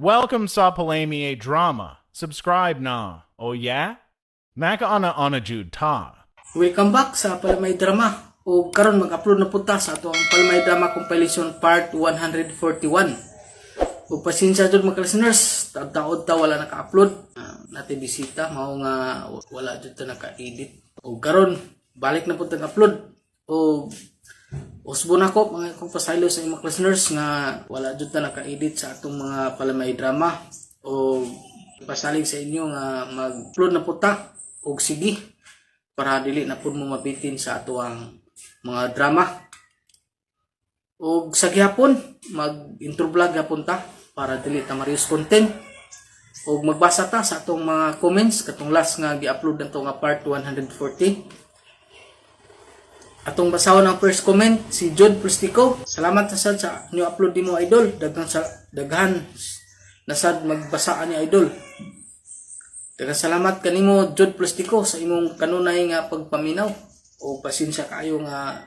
Welcome sa Palamay Drama. Subscribe na. Oh yeah? Makauna-una jud ta. Welcome back sa Palamay Drama. O karon mag-upload na pud ta sa atong Palamay Drama Compilation Part 141. O pasensya jud, mga listeners, taod-taod ta wala naka-upload. Natin bisita mao nga wala jud ta naka-edit. O karon balik na pud tag upload. O usbon ako mga kong pasaylo sa imong listeners nga wala jud ta naka-edit sa atong mga Palamay Drama. O pasalig sa inyo nga mag-upload na pud ta og sige para dili na pud mo mabitin sa atoang mga drama. Og sa gihapon, mag intro vlog gihapon ta para dili ta ma-reuse content. Og magbasa ta sa atong mga comments katong last nga gi-upload nato nga part 140. Atong basahon ang first comment, si Jod Plastico. "Salamat sa sad sa new upload nimo, idol. Daghan sa daghan na sad magbasa ani, idol." Daghang salamat kanimo, Jod Plastico, sa imong kanunay nga pagpaminaw. O pasensya kaayo nga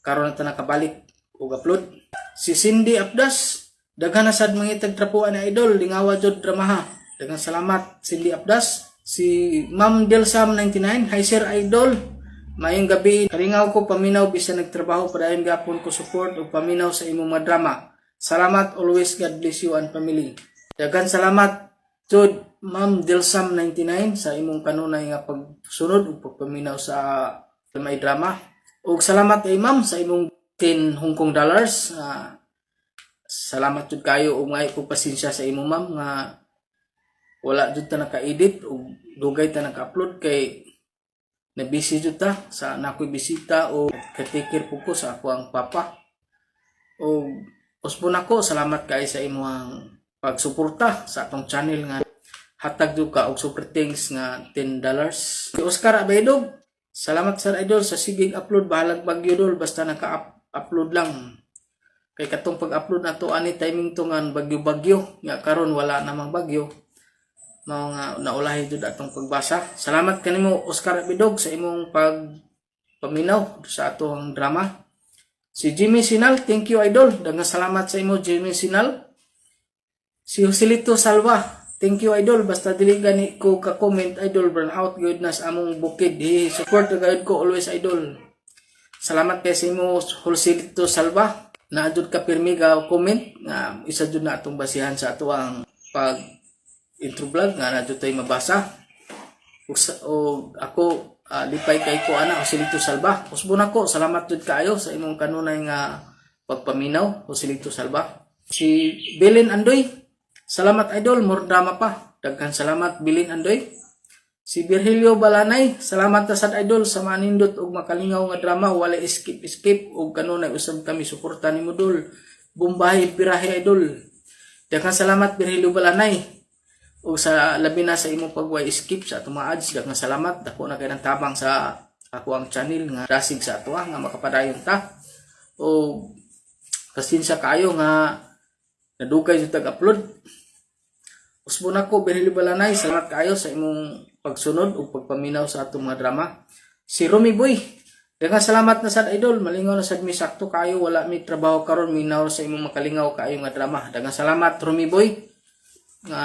karon na ta nakabalik og upload. Si Cindy Abdas, "Daghan na sad mangitag trapuan ni idol, lingawa jud dramaha." Daghang salamat, Cindy Abdas. Si Ma'am Delsam 99, "Hi sir idol. Maayong gabi, kalingaw ko paminaw bisan nagtrabaho, padayon gapon ko support ug paminaw sa imong mga drama. Salamat always, God bless you and family." Daghan salamat jud, Ma'am Delsam 99, sa imong kanunay nga pagsunod ug pagpaminaw sa may drama. Ug salamat kay ma'am sa imong 10 Hong Kong dollars. Salamat jud kayo ug ngay ko pasensya sa imo, ma'am, nga wala jud ta naka-edit ug dugay ta naka-upload kay na busy jud ta sa nakoy bisita o katikir po ko sa ako ang papa. O usbon ako, salamat kay sa imong pagsuporta sa atong channel nga hatag jud ka og super thanks nga $10. Si Oscar Abaydog, "Salamat sir idol sa sigig upload, bahalag bagyo dol, basta naka-upload lang." Kay katong pag-upload nato ani timing to nga bagyo-bagyo nga karon wala namang bagyo. Mao nga naulahi jud atong pagbasa. Salamat kanimo, Oscar Abidog, sa imong pag paminaw sa atong drama. Si Jimmy Sinal, "Thank you, idol." Daghang salamat sa imo, Jimmy Sinal. Si Joselito Salva, "Thank you, idol. Basta dili gani ko ka-comment, idol, burn out gyud na sa among bukid. Hi, support gayud ko always, idol." Salamat kay sa imo, Joselito Salva. Naa jud ka pirmi ga comment nga isa jud na atong basihan sa atoang pag intro vlog nga naa jud tay mabasa. Ug ako lipay kay ko ana, Joselito Salva. Usbon ako, salamat jud kaayo sa imong kanunay nga pagpaminaw, Joselito Salva. Si Belen Andoy, "Salamat idol, more drama pa." Daghan salamat, Belen Andoy. Si Virgilio Balanay, "Salamat ta sad idol sa manindot og makalingaw nga drama, wala skip skip og kanunay usab kami suporta nimo dol. Bumbahe pirahe, idol." Daghan salamat, Virgilio Balanay. O sa labi na sa imong pagway skip sa atong mga ads, daghang salamat. Dako na kay ng tabang sa ako ang channel nga dasig sa ato nga makapadayon ta. O pasensya kayo nga nadugay jud tag upload. Usbon ako, Virgilio Balanay, salamat kayo sa imong pagsunod ug pagpaminaw sa atong mga drama. Si Romy Boy, "Daghang salamat na sad idol, malingaw na sad mi, sakto kayo wala mi trabaho karon, minaw sa imong makalingaw kaayo nga drama." Daghang salamat, Romy Boy, nga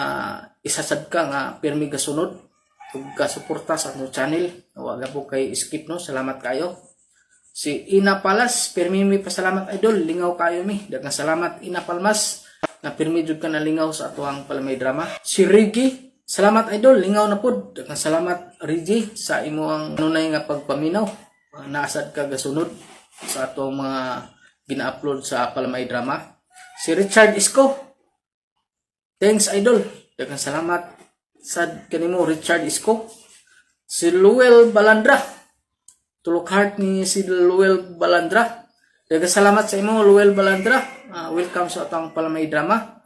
isa sad ka nga pirmi gasunod ug gasuporta sa atong channel. Wa po kay skip no, salamat kayo. Si Ina Palas, "Pirmi mi pasalamat idol, lingaw kayo mi." Daghang salamat, Ina Palmas, na pirmi jud ka nalingaw sa atoang Palamay Drama. Si Ricky, "Salamat idol, lingaw na pud." Daghang salamat, Ricky, sa imong kanunay nga pagpaminaw. Naasad ka gasunod sa atong mga gina-upload sa Palamay Drama. Si Richard Isko, "Thanks, idol." Daghang salamat sad kanimo, Richard Isko. Si Luel Balandra, tulok heart ni si Luel Balandra. Daghang salamat sa imo, Luel Balandra. Welcome sa atong Palamay Drama.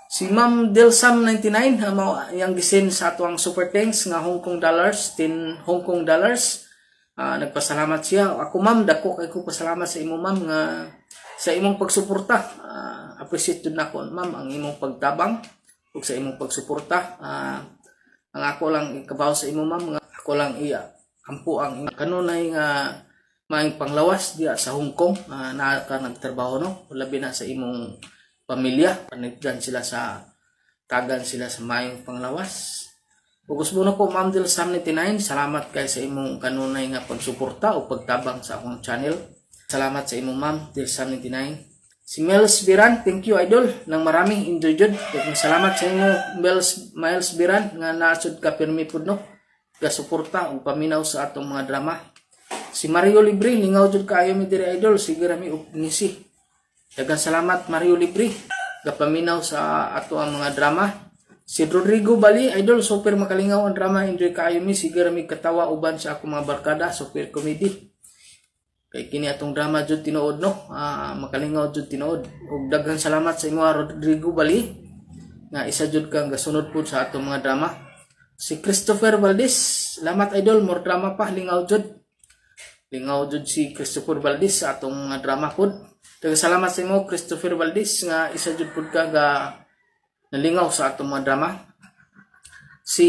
Si Ma'am Delsam 99, mao iyang gisend sa atong super thanks nga Hong Kong dollars, 10 Hong Kong dollars. Nagpasalamat siya. Ako ma'am, dako kay ko pasalamat sa imo, ma'am, nga sa imong pagsuporta. Appreciate jud nako, ma'am, ang imong pagtabang ug sa imong pagsuporta. Ang ako lang ikabaw sa imo, ma'am, nga ako lang iya ampo ang kanunay nga maayong panglawas diya sa Hong Kong na ka nagtrabaho no, labi na sa imong pamilya. Panigdan sila sa tagan sila sa maayong panglawas. Ug usbon ko, Ma'am Del Sam 99, salamat kay sa imong kanunay nga pagsuporta o pagtabang sa akong channel. Salamat sa imong, Ma'am Del Sam 99. Si Mels Biran, thank you, idol, nang maraming enjoy jud. Daghang salamat sa imo, Mels Miles Biran, nga naasud ka pirmi pud, no. Gasuporta ug paminaw sa atong mga drama. Si Mario Libre, lingaw jud kaayo mi diri, idol, sige ra mi og ngisi. Daghang salamat, Mario Libre, gapaminaw sa ato ang mga drama. Si Rodrigo Bali, idol, super makalingaw ang drama, enjoy kaayo mi, sige ra mi katawa uban sa akong mga barkada, super comedy. Kay kini atong drama jud tinuod, no. Ah, makalingaw jud tinuod. Ug daghang salamat sa imo, Rodrigo Bali, nga isa jud kang gasunod pud sa atong mga drama. Si Christopher Valdez, salamat, idol, more drama pa, lingaw jud. Lingaw jud si Christopher Valdez sa atong mga drama pud. Daghang salamat sa imo, Christopher Valdez, nga isa jud pud ka ga nalingaw sa atong mga drama. Si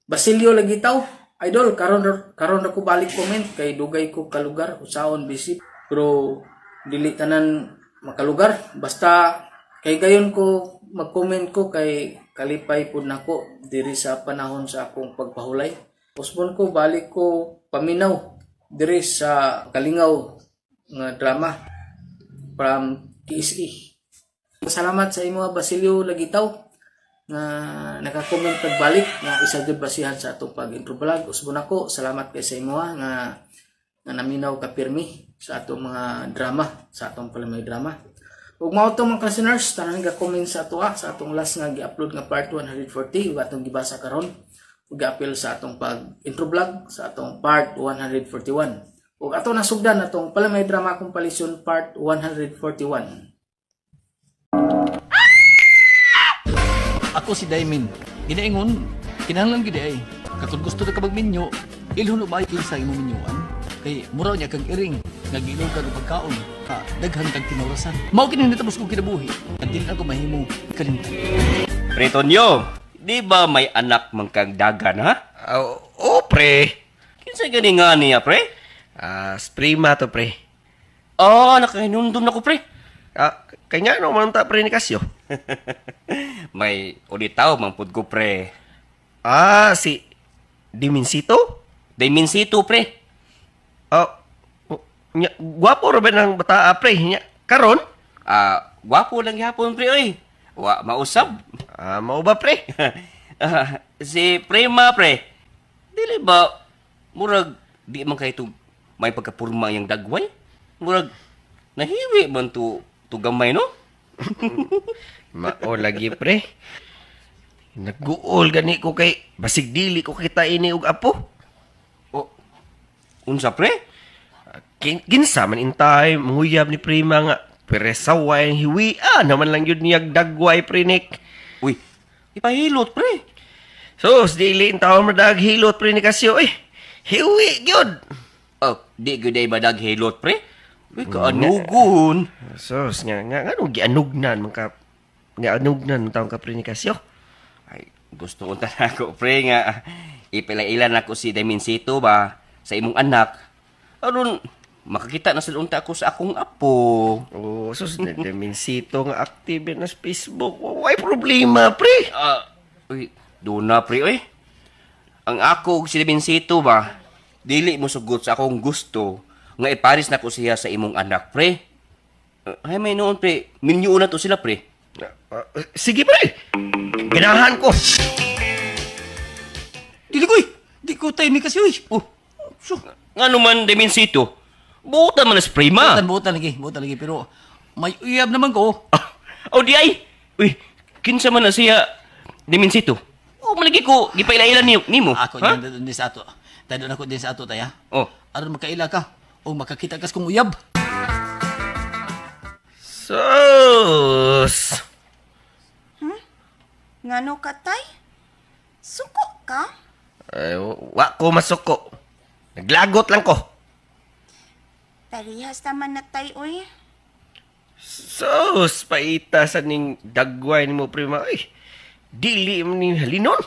Basilio Lagitaw, idol, karon karon ra ko balik comment kay dugay ko kalugar, usaon busy, pero dili tanan makalugar, basta kay gayon ko mag-comment ko kay kalipay pud nako diri sa panahon sa akong pagpahulay. Usbon ko, balik ko paminaw diri sa kalingaw nga drama from TSE. Salamat sa imo, Basilio Lagitaw, nga naka-comment pagbalik nga isa jud basihan sa atong pag-intro vlog. Usbon ako, salamat kay sa imo nga nga naminaw ka pirmi sa atong mga drama, sa atong palamay drama. Ug mao to, mga listeners, tanan nga comment sa ato sa atong last nga gi-upload nga part 140 ug atong gibasa karon ug giapil sa atong pag intro vlog sa atong part 141. Ug ato nasugdan atong palamay drama compilation part 141. Ako si Daimin. Ginaingon, kinahanglan gid ay. Katong gusto na ka magminyo, ilhon og maayo kinsa imong minyuan. Kay mura niya kag iring, nga giilog kag pagkaon, ka daghan kag tinaurasan. Mao kini nitapos kong kinabuhi. At dili na ako mahimo kalimtan. Pre Tonyo, di ba may anak man kang dagan, ha? Ah, oo, pre. Kinsa gani nga niya, pre? Ah, prima to, pre. Ah, nakahinumdum na ko, pre. Ah, kay nga no man ta, pre, ni Casio. May ulitaw man pud ko, pre. Ah, si Diminsito? Diminsito, pre. Ah, oh, nya, gwapo ra ba ng bata, ah, pre? Nya, karon? Ah, gwapo lang gihapon, pre, oy. Wa mausab. Ah, mao ba, pre? Ah, si Prima, pre. Dili ba murag di man kay to may pagkapurma yang dagway? Murag nahiwi man to to gamay, no? Mao lagi, pre. Nagguol gani ko kay basig dili ko kita ini og apo. O, unsa, pre? Ah, kinsa man intay manguyab ni Prima nga peresaway ang hiwia naman lang yun niyag dagway, pre Nick. Uy, ipahilot, pre. Sus, dili in taon madag hilot, pre ni Casio eh. Hiwi gyud. Oh, di gyud ay badag hilot, pre. Uy, kaanugon. Sus, nga nga ngano gianugnan man ka nga anugnan man taon ka, pre ni Casio. Ay, gusto ko ako, pre, nga ipilailan ako si Deminsito ba sa imong anak. Aron makakita na sa unta ako sa akong apo. Oh, sus, nagdeminsito nga active na sa Facebook. Way problema, pre. Ah, uy, doon na, pre, uy. Ang ako ug si Deminsito ba, dili mo sugot sa akong gusto nga iparis na ko siya sa imong anak, pre. Ay, may noon, pre. Minyo na to sila, pre. Ah, sige, pre. Ganahan ko. Dili koy, di ko tayo ni kasi uy. Oh, so, nga naman, Deminsito. Buta man na si Prima. Butan, butan lagi pero may uyab naman ko. Ah, oh, di ay. Uy, kinsa man na siya, Deminsito. Oh, malagi ko, gipailailan niyo, nimo. Ako ha? din din sa ato. Tayo ako din sa ato taya. Oh, Aron makaila ka o makakita kas kong uyab. Sus. Ngano ka, tay? Suko ka? Ay, wa ko masuko. Naglagot lang ko. Parehas naman na tay, oy. Sus, paita sa ning dagway nimo, Prima. Ay, dili man ni halinon.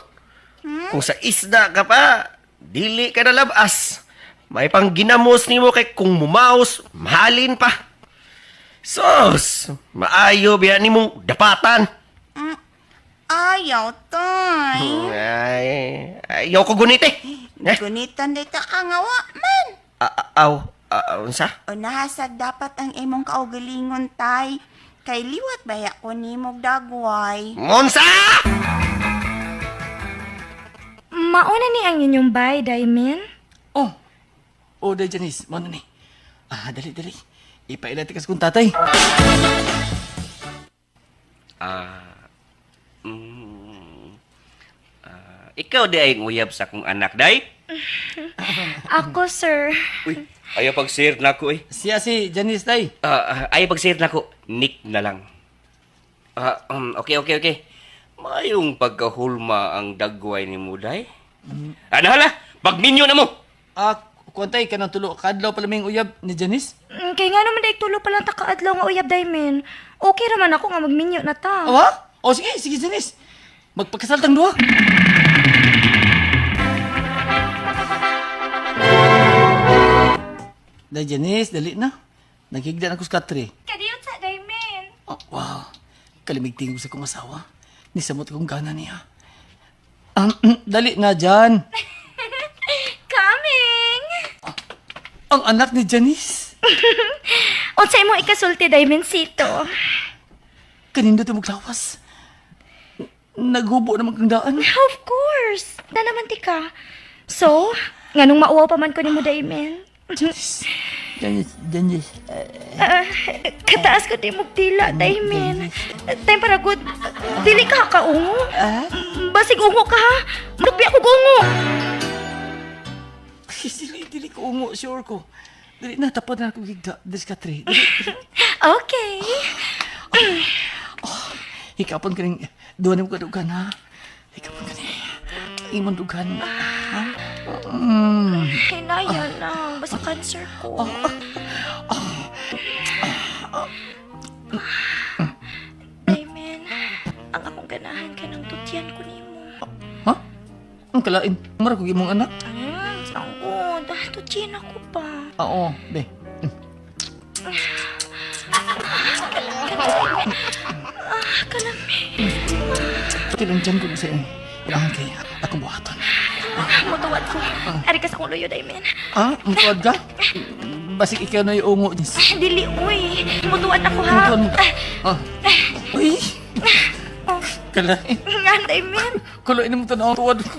Kung sa isda ka pa, dili ka na labas. May pang ginamos nimo kay kung mumaos, mahalin pa. Sus! Sus, maayo biya nimong dapatan. Ayaw, tay. Ay, ayaw ko gunit eh. Eh, Gunitan dita ka nga wa man. Aw, unsa? Unahasag dapat ang imong kaugalingon, tay. Kay liwat baya ko nimog dagway. Monsa! Mauna ni ang inyong bay, Daimin. Oh. Oh, day Janice, mao na ni. Ah, dali dali. Ipailati kas kong tatay. Ikaw di ay nguyab sa akong anak, day. Ako, sir. Uy, ayaw pag-share na ko eh. Siya si Janice day. Ayaw pag-share na ko. Nick na lang. Okay. Mayong pagkahulma ang dagway ni Muday. Ano hala? Pagminyo na mo! Ah, kuan tay kanang tulo kadlaw pa laming uyab ni Janice. Kay nga naman daig tulo pa lang ta kaadlaw nga uyab, Daimin. Okay raman ako nga magminyo na ta. Awa? Oh, sige, sige Janice. Magpakasal tang duha. Day Janice, dali na. Naghigda na ko sa katre. Kadiyot sa, Daimin. Oh, wow. Kalimigting ko sa kong asawa. Nisamot akong gana niya. Dali na dyan. Coming! Ang anak ni Janice. Unsay mo ikasulti, Daiminsito? Kanindo ti maglawas. Naghubo naman kang daan. Of course! Na naman ti ka. So, nganong mauwaw pa man ko nimo, Daimin? Janice. Janice, Janice. Kataas ko di mo dila, Daimin. Time para good. Dili ka kaungo. Basig ungo ka ha. Lupya ko ungo. Ay, dili, dili ko ungo, sure ko. Dili na, tapad na ako gigda. Diskatre. Dili, dili. Okay. Hikapon ka rin. Duwan mo kadugan, ha? Hikapon ka rin. Imong dugan. Ha? Hinaya lang. Basta cancer ko. Daimin, ang akong ganahan ka ng tutyan ko nimo. Ha? Ang kalain. Mara ko imong anak. Sanggod. Tutyan ako pa. Ah, Oo, be. Ah, kalami. Pati lang dyan ko sa iyong kailangan kay akong buhaton. Mutuwad ko. Ari ka sa akong luyo, Daimin. Ah, mutuad ka? Basig ikaw na yung ungo. Ah, dili, uy. Mutuwad ako, ha? Mutuad mo. Ah. Uy! Kalain. Nga, Daimin. Kalain mo tanaw tuwad ko.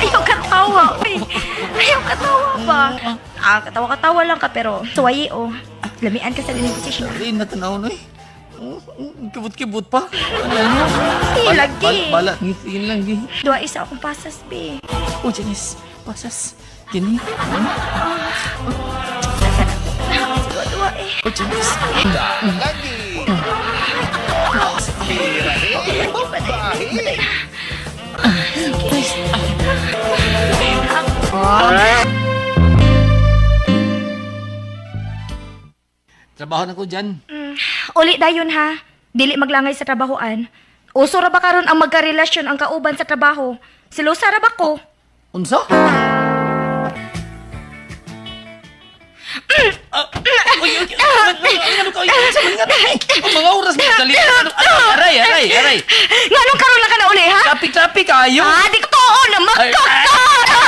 Ayaw katawa, uy. Ayaw katawa ba? Ah, katawa-katawa lang ka, pero tuwayi, oh. Lamian ka sa lining position. Kalain na tanaw na eh. Kibot-kibot pa. Ano mo? Ay, lagi. Bala, ngitiin lang gi. Dua isa akong pasas, be. Oh, Janice, pasas. Kini. Dua-dua, eh. Oh, Janice. Trabaho na ko dyan. Uli dayon ha. Dili maglangay sa trabahoan. Uso ra ba karon ang magkarelasyon ang kauban sa trabaho? Silusa ra ba ko? Unsa? Uy, uy, ano ka? Unsa man nga Ang mga oras mo dali. Ano, Aray, aray, aray. Nganong karon lang ka na uli ha? Traffic, traffic ayo. Ah, di ko tuon na Ay, makaka.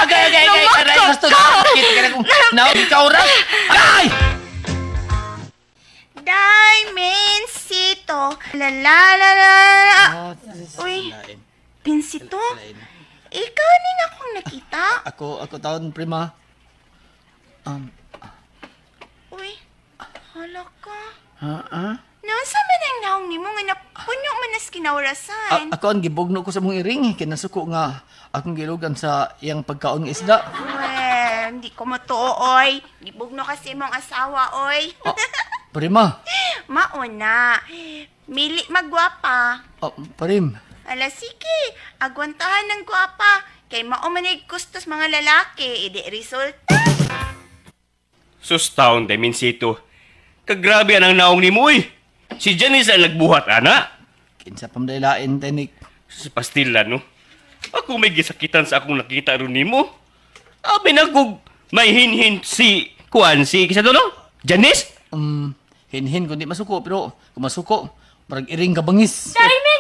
Okay, okay, okay. Aray, gusto na. Kita ka na kung naog ka oras. Ay! Daimencito. La la la la. la. Uy, Pinsito? Ikaw ni na akong nakita. Ako, taon, prima. Uy, hala ka. Ha, ha? Naunsa man ang naong nimo nga napuno man nas kinaurasan. Ako ang gibugno ko sa mong iring. Kinasuko nga akong gilugan sa iyang pagkaon nga isda. Well, hindi ko matuo, oy. Gibugno kasi mong asawa, oy. Ah, prima. Mauna. Mili magwapa. Ah, prim. Ala, sige. Agwantahan ng gwapa. Kay mao man ay gustos mga lalaki. Idi resulta. Sus taon, Deminsito. Kagrabe ang naong ni mo, uy. Si Janice ang nagbuhat, ana. Kinsa pamdailain, tinik. Sa pastila, no? Ako may gisakitan sa akong nakita ron nimo. Abi na kog may hinhin si kuan si kisa to, no? Janice? Hinhin kundi masuko pero kung masuko, parang iring ka bangis. Diamond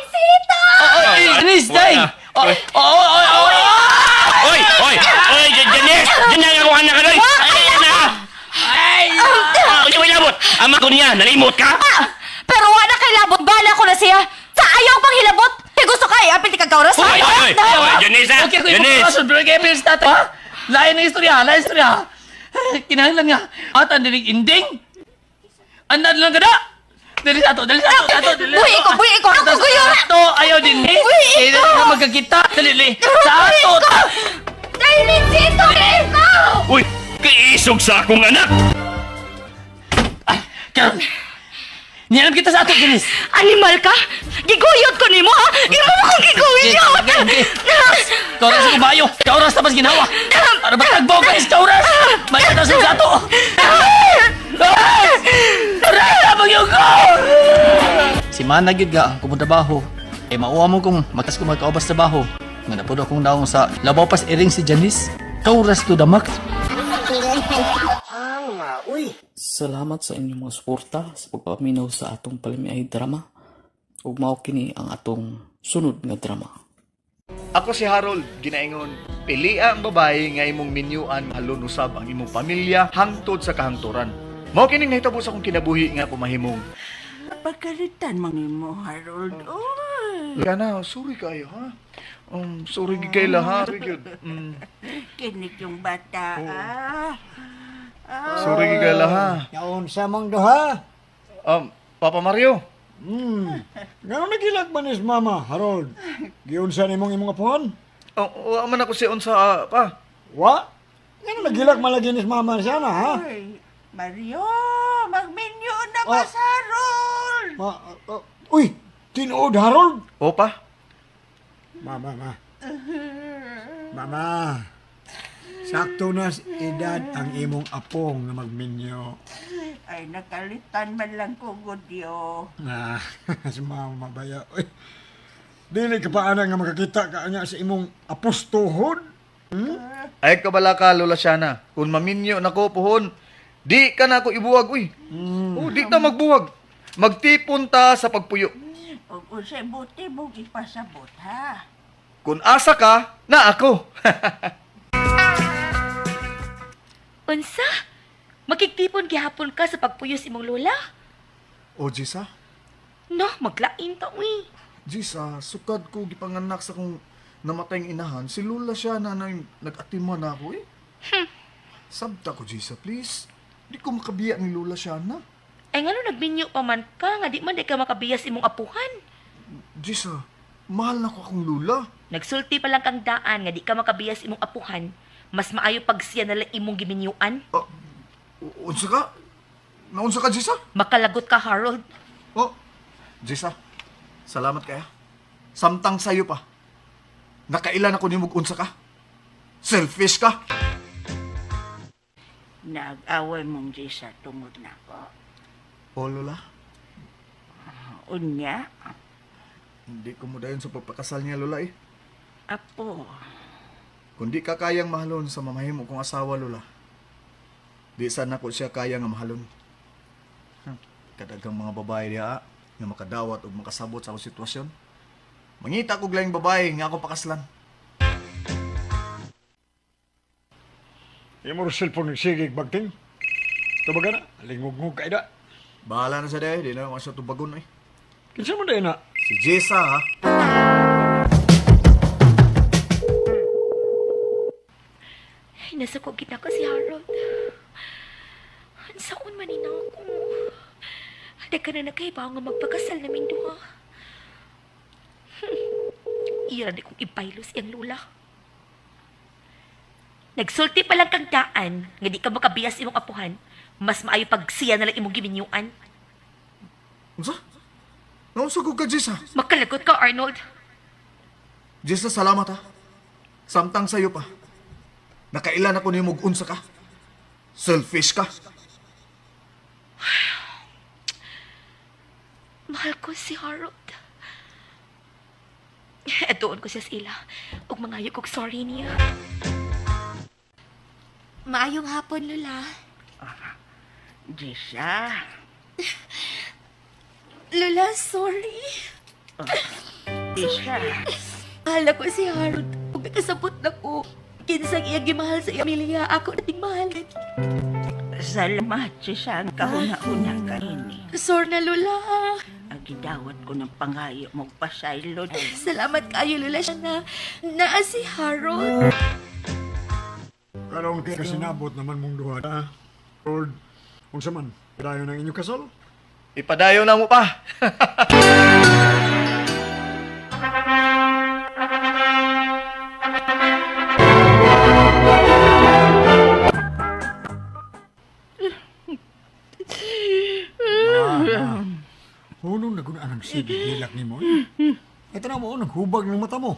Oh, oh, Janice, day! Oh, oh, oh, oh, oh! Oy! Oy! Oy, Janice! Diyan na akong anak ka, oy! Ay, na! Ay! Ah, uy, labot! Ama ko niya, nalimot ka? Pero wala kay labot, bala ko na siya. Sa ayaw pang hilabot. Kay gusto ka, eh, apil ti kag kauras. Oy, oy, oy! Oy, Janice, ah! Okay, ako Janice! ipagkakasun, pero kay Bill sa ha? Lain ang istorya, lain ang istorya. Kinahanglan nga. At ang dinig inding. Andan lang kada. Dali sa ato, dali sa ato, sa ato, dali. Buhi ko, buhi ko. Ako Sa guyura. ato, ayaw din eh. Buhi Kaya ko. na magkakita. Dali, dali. Sa ato. Diamond ikaw! Uy! Kiisog sa akong anak! Karon. Nialam kita sa ato, Janice. Animal ka? Giguyot ko nimo ha? Imo mo kong giguyot! Okay, okay. Kauras ako bayo. Kauras tapos ginawa. Para ba tagbaw ka is kauras? May katasan sa ato. Aray, habang yung ko! Si Mana gyud ga kung trabaho. Eh mauwa mo kung makas ko magkaubas trabaho. Nga napuno akong naong sa labaw pas iring si Janice. Kauras to the max. Salamat sa inyong mga suporta sa pagpaminaw sa atong palamiay drama. Ug mao kini ang atong sunod nga drama. Ako si Harold ginaingon. Pilia ang babae nga imong minyuan mahalon usab ang imong pamilya hangtod sa kahangturan. Mao kining nahitabo sa akong kinabuhi nga ako mahimong. Pagkalitan man nimo, Harold. Oy, Kana, sorry kayo ha. Sorry gid kay ha. Sorry gyud. Kinig yung bata, ah. Sorry gid kay ha. Naunsa mang duha? Papa Mario. Ngano nagilag man is mama, Harold? Giunsa nimong imong apuhan? Oh, wa man ako si unsa ah, pa. Wa? Ngano nagilak man lagi nis mama siya na, ha? Oy, Mario, magminyo na ba Ah. sa Harold? Ma, uy, tinuod Harold. O pa. Mama, ma. Mama. Sakto na sa edad ang imong apong nga magminyo. Ay, nakalitan man lang ko, Gudyo. Ah, si mama baya. Uy. Dili ka pa ana nga makakita ka nga sa imong apostohod. Ay kabala ka Lola Shana. Kung maminyo nako puhon, di ka na ako ibuwag uy. Oh, di ta magbuwag. Magtipon ta sa pagpuyo. Ug unsay buti mong ipasabot, ha? Kung asa ka, na ako. Unsa? Makigtipon gihapon ka sa pagpuyos imong lola? O, Jisa. No, maglain ta uy. Jisa, sukad ko gipanganak sa kong namatayng inahan, si Lola siya na nang nag-atima na ako eh. Sabta ko, Jisa, please. Di ko makabiya ni Lola siya na. Ay ngano nagminyo pa man ka nga di man di ka makabiyas imong apuhan. Jisa, mahal na ko akong Lola. Nagsulti pa lang kang daan nga di ka makabiyas imong apuhan. Mas maayo pag siya nala imong giminyuan. Oh, unsa ka? Naunsa ka, Jisa? Makalagot ka, Harold. Oh, Jisa, salamat kaya. Samtang sayo pa. Nakailan ako nimog unsa ka? Selfish ka? Nag-away mong Jisa tungod nako. Oh, Lola, Unya, hindi ko mo dayon sa pagpakasal niya, Lola eh. apo, Kung di ka kayang mahalon sa mamahimo kong asawa, Lola, di sana ko siya kaya nga mahalon. Kadaghang mga babae diha nga makadawat ug makasabot sa akong sitwasyon. Mangita ko laing babae nga ako pakaslan. Imo ro cellphone nagsigig bagting. Tubaga na, lingugngug ka ida. Bahala na sa day, di na ako siya tubagon eh. Kinsa man day na? Si Jessa ha. Ay, nasuko kita ko si Harold. Ansaon man ni ako. Dagka na nagkaibaw nga magpakasal namin duha. Ira na kong ibaylos iyang lula. Nagsulti pa lang kang daan nga di ka makabiyas imong apuhan. Mas maayo pag siya na lang imong giminyuan. Unsa? Naunsa ko ka, Jessa? Makalagot ka, Arnold. Jessa, salamat ha. Samtang sayo pa. Nakailan ako nimog unsa ka? Selfish ka? Mahal ko si Harold. Doon ko siya sa ila. Ug mangayo kog sorry niya. Maayong hapon, Lola. Jisa. Lola, sorry. Isa. Mahal na ko si Harold. Kung nakasabot na ko, kinsang iyang gimahal sa iyang pamilya, ako nating mahal. Salamat siya ang kahuna-una kanini. Sorry na, Lola. Ang gidawat ko ng pangayo mo pasaylo. Salamat kayo, Lola. Siya na naa si Harold. Karon kay kasinabot naman mong duha, ha? Lord, unsa man, dayon ang inyong kasal? Ipadayon na mo pa. Hunong na gunaan ang sige hilak nimo. Eh. Ito na mo, naghubag ng mata mo.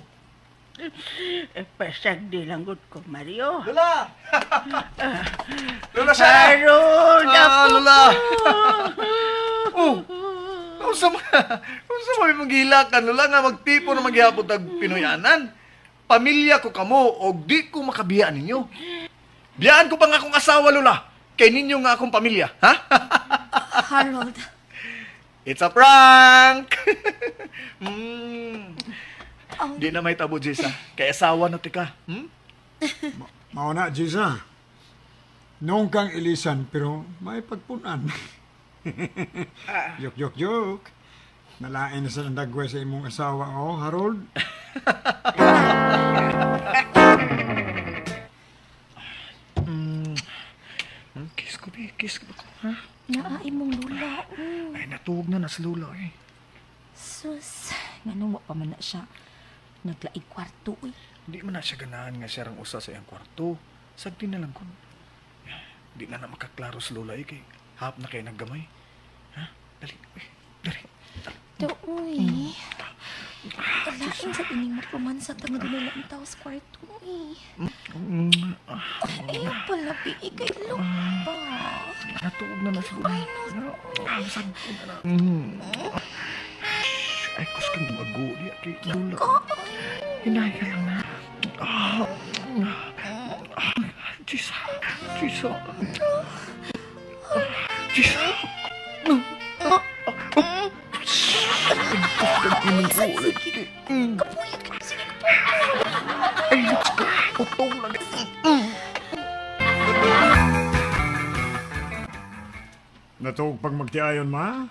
Eh, pasag di lang gud ko, Mario. Lola! Lola siya! Harold, Ah, apo Lola! ko. Oh! Unsa ma unsa may manghilakan Lola nga magtipo na maghihapon tag Pinoyanan? Pamilya ko kamo og di ko makabiya ninyo. Biyaan ko pa nga akong asawa Lola. Kay ninyo nga akong pamilya, ha? Harold, It's a prank. mm. Di na may tabo, Jessa. Kay asawa na tika. Hmm? Mao na, Jisa. Noong kang ilisan, pero may pagpunan. Joke, joke, joke. Nalain na sa dagway sa imong asawa, oh, Harold. Kiss ko, be. Kiss ko ba ko, ha? naa imong Lola. Oh. Ay, natuog na na si Lola, eh. Sus, nganong wa pa man na siya naglaig kwarto uy. Di man na siya ganahan nga siya rang usa sa iyang kwarto. Sagdi na lang kun. Di na na makaklaro si Lola eh, kay hap na kay naggamay. Ha? Dali. Uy, dali. Do uy. Lain sa ining magpamansa tanga nila ang tao sa kwarto uy. Ay, pala, bi, ikay pa. Natuog na na si Lola. Ah, sagdi na na. Mm. Ay, kus kang gumago diya kay Lola. Hinay ka lang na. Ah, ah, Jisa. Jisa. Jisa. Sige, kapuy, sige, kapuy. Ay, let's go. Utong lang. Natuog pag magtiayon, ma.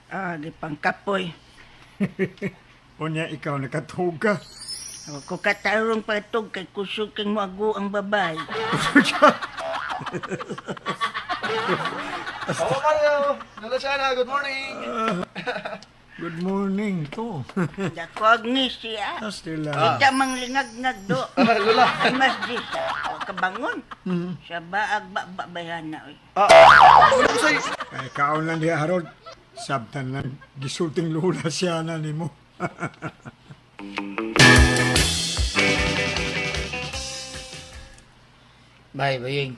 Ah, di pangkapoy. Unya, ikaw nakatuog ka. Ako katarong patog kay kusog kang moago ang babay. Oh, Mario. Lola Shana, good morning. Good morning to. Dako agni siya. Stella. Kita manglingag-ngag do. Lola. Ay, mas di siya. Wa kabangon. Sa baag ba ba bayana oy. Say, Ay, kaon lang diha, Harold. Sabtan lang, gisulting lula siya na nimo. Bye, baying.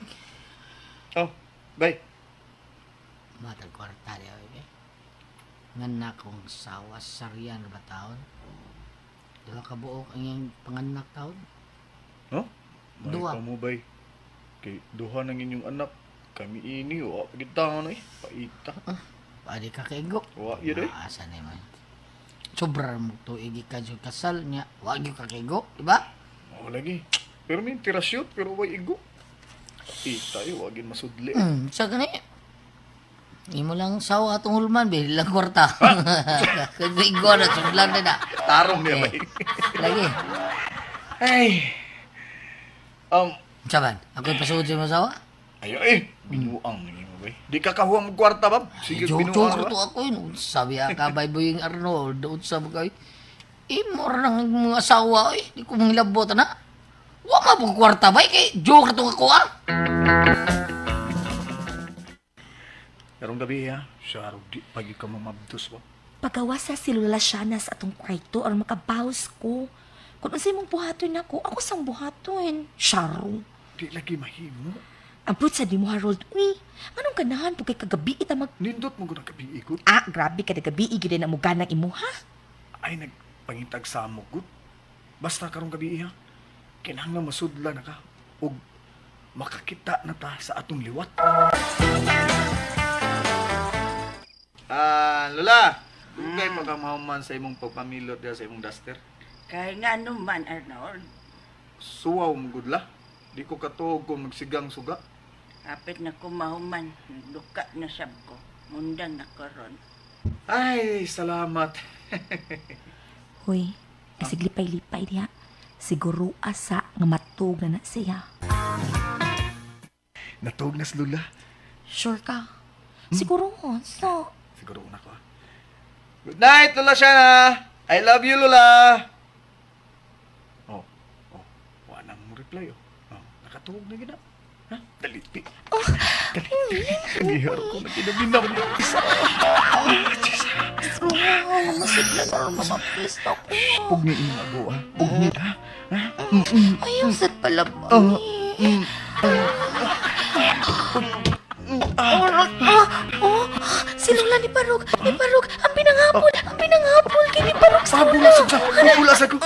Oh, bye. Matag kwarta niya, eh. Nga na kong sawas sarian ba taon? Duha ka buok ang iyang panganak taon? No? May Duha. pa mo, bay. Kay duha ng inyong anak. Kami ini, wa pagid taon eh. Paita. Pwede ka kaigo. Wa yun eh. Asa na man. Sobra mo tuig ka jud kasal niya. Wa gyud ka kaigo, di ba? Oh, lagi. Pero may tirasyot, pero way igo. Ita eh, wagin masudli. Sa gani. Imo lang sawa atong hulman, bili lang kwarta. Kay igo na sudlan na na. Tarong niya, bay. Lagi. Ay. Saban, ako'y pasuod sa imong sawa. Ayo eh, binuang ni mo, bay. Di ka kahuang magkwarta, bab. Sige, Joke, binuang joke ba? to ako yun. Sabi ka, bay boying Arnold, unsa ba kayo? Imo ra nang mga asawa eh. Di ko mangilabot na. Wa ka pong kwarta bay kay joke to ako ah. Karong gabi ha, siya raw di pagi ka mamabdos ba. Pagawasa si Lola Shana sa atong kwarto or makabaws ko. Kung unsay mong buhaton nako, ako sang buhaton. Sharon. Di lagi mahimo. Abot sa di mo, Harold. Uy, anong ganahan po kay kagabi ita mag... Nindot mo ko ng gabi ikot. Ah, grabe kada gabi igid na mo ganang imo ha. Ay, nagpangitag sa mo, good. Basta karong gabi ha, kinahanglan masudla na ka. Og makakita na ta sa atong liwat. Dugay pa ka mahuman sa imong pagpamilot diha sa imong duster. Kay nga man, Arnold. Suwaw mo gud la. Di ko katuog kung magsigang suga. Kapit na ko mahuman. Duka na sab ko. Mundang na karon. Ay, salamat. Hoy, isig lipay-lipay diha. Siguro asa nga matug na na siya. Natuog na si Lula. Sure ka? Siguro sa. Siguro una ko. Ah. Good night, Lola Shana. I love you, Lola. Oh, oh, wala mo reply oh. Oh, nakatuog na gina. Ha? Dali, pi. Oh, Dali. Gihar ko na ginaminaw na isa. Wow, masigla na rin mamapista ko. Pugni imong ago ah. Pugni ha. Ha? Ayaw sad pala ba? Oh. Oh, oh, si Lola ni Parog, ni Parog, ang pinangapol, ang pinangapol, kay ni Parog sa Pabula sa ko. Pabula sa ko.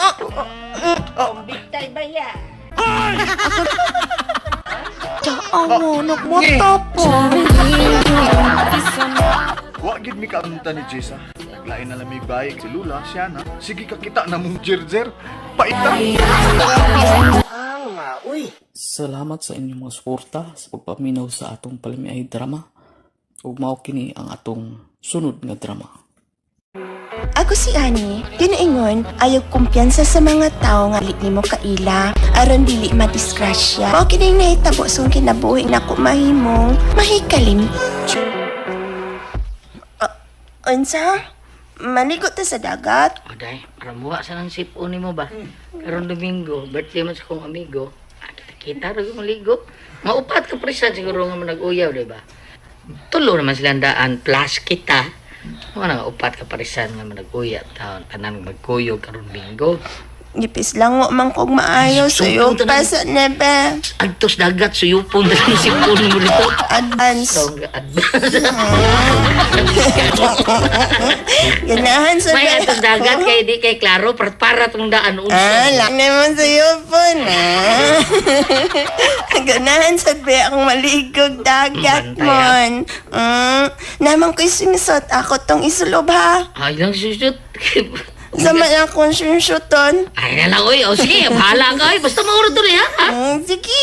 Bitay ba ya? Taawo, nagmata pa. Wa gid mi kaamta ni Jessa. Naglain na lamig bayig si Lula, siya na. Sige ka kita na mong jerjer. Paita. Salamat sa inyong mga suporta sa pagpaminaw sa atong palamiay drama. Ug mao kini ang atong sunod nga drama. Ako si Annie, ginaingon, ayaw kumpiyansa sa mga tao nga dili nimo kaila, aron dili madisgrasya. Mao kining nahitabo sa akong kinabuhi nako mahimong mahikalim. Unsa? Maligo ta sa dagat? O day, ramuha sa nang sipon nimo ba? Karon Domingo, birthday man sa kong amigo. Ah, kita-kita ra gyud maligo. Mga upat ka presan siguro nga manag-uyaw, di ba? Tulo naman silang daan plus kita. Mga nga upat ka parisan nga manag-uyab taon tanan magkuyog karon Domingo. Gipis lang wa man kog maayo sa iyo Suyupon pa sa nebe. Adtos dagat suyupon na ang sipon mo dito. Advance. So, advance. Ganahan sa May adtos dagat kay di kay klaro para tong daan unsa. Ah, lang naman sa iyo po na. Ganahan sa be akong maligog dagat Bantay, mon. Naman ko'y swimsuit. Ako tong isulob ha. Ay lang susut. Sama lang akong swimsuiton. Ay na lang oy. O sige, bahala ka oy. Basta mauro to ha. Ha? Sige.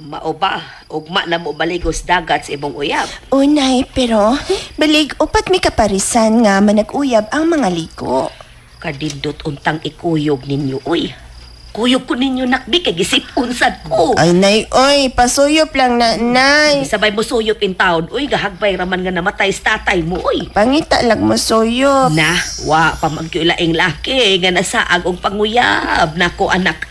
Mao ba? Ugma na mo baligos dagat sa imong uyab. Unay, pero balig upat mi kaparisan nga manag-uyab ang mga ligo. Kadindot untang ikuyog ninyo, uy. Kuyog ko ninyo nakbi kay gisip-un sad ko. Ay, nay, oy, pasuyop lang na, nay. Sabay mo suyop in town, uy, gahagbay raman nga namatay sa tatay mo, uy. Pangita lang mo suyop. Na, wa pa magyulaing laki nga nasaag og panguyab nako anak.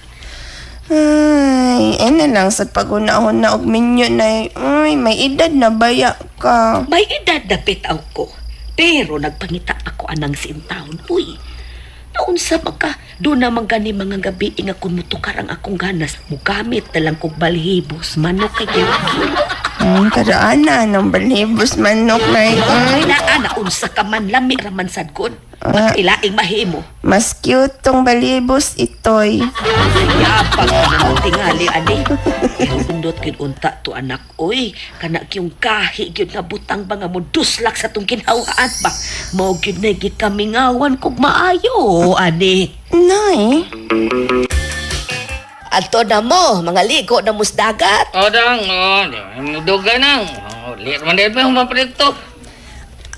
Ay, na lang sa pagunahon na og minyo, nay. Uy, may edad na baya ka. May edad na bitaw ko. Pero nagpangita ako anang sintaon, uy. Naunsa ba ka? Doon naman gani mga gabi nga kung mutukar ang akong ganas, mugamit na lang kog balhibos, manok kay kilo. Karaan ng balibos manok, nay. Ay naa na unsa ka man lami raman sad kon. Ah. Ilaing mahimo. Mas cute tong balibos itoy. Yapang ka na mong tingali ani. Pero undot gyud unta to anak oy, kana gyung kahi gyud nga butang ba nga mo duslak sa tong kinhawaan ba. Mao gyud na gikamingawan kog maayo ani. Nay, Adto na mo, mga ligo na mus dagat. O dang, o, dugay nang. O, liit man din pa humaprito.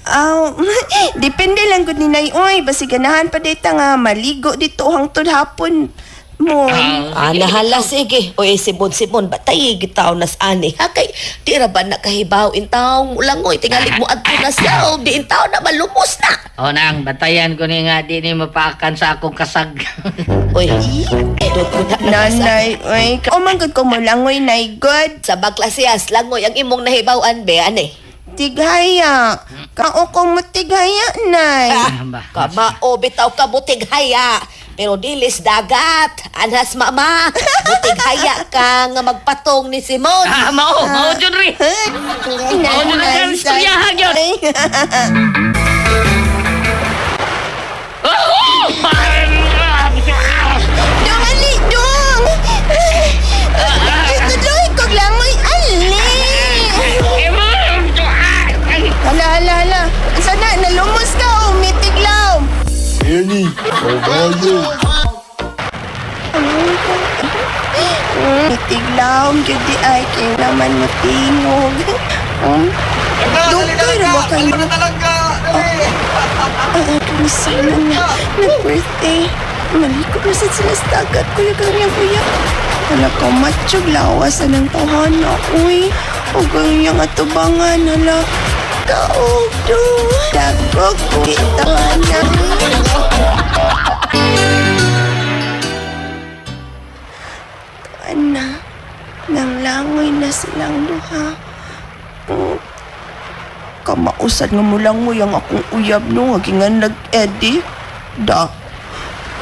aw, depende lang gud ni Nay oy, basi ganahan pa dita nga maligo dito hangtod hapon mo. Ah, nahala sige. Oy, sibon-sibon ba tayo gitaw nas ani. Ha kay di ra ba nakahibaw in taong ulangoy tingali mo adto na siya. Di in taon na malumos na. O nang, batayan ko ni nga di ni mapaakan sa akong kasag. Oy, edot ko na Nanay, oy, o man gud ko mo langoy nay god. Sa baklasiyas langoy ang imong nahibaw-an be ani. Tighaya. Kao ko mo tighaya, nay. Ba? Kamao bitaw ka butig haya. Pero dilis dagat. Anhas mama. Butig haya ka nga magpatong ni Simon. Ah, mao, mao jud ri. Mao jud ang istoryahan yun. Dong, ali, dong! Tuloy kog langoy, ali! Tiglaw, gyud di ay kay naman matingog. Dugay ra ba kayo? Ang atong Simon na nag-birthday. Malikot na sad sila sa dagat, kuya kanya kuya. Wala ka matsyog lawas anang tawhana, uy. O ganyang atubangan, hala. Kaog do. Dagog, tawanan. Ana, nang langoy na silang duha. Kamausad nga mulangoy ang akong uyab no, nga nag-edi. Da.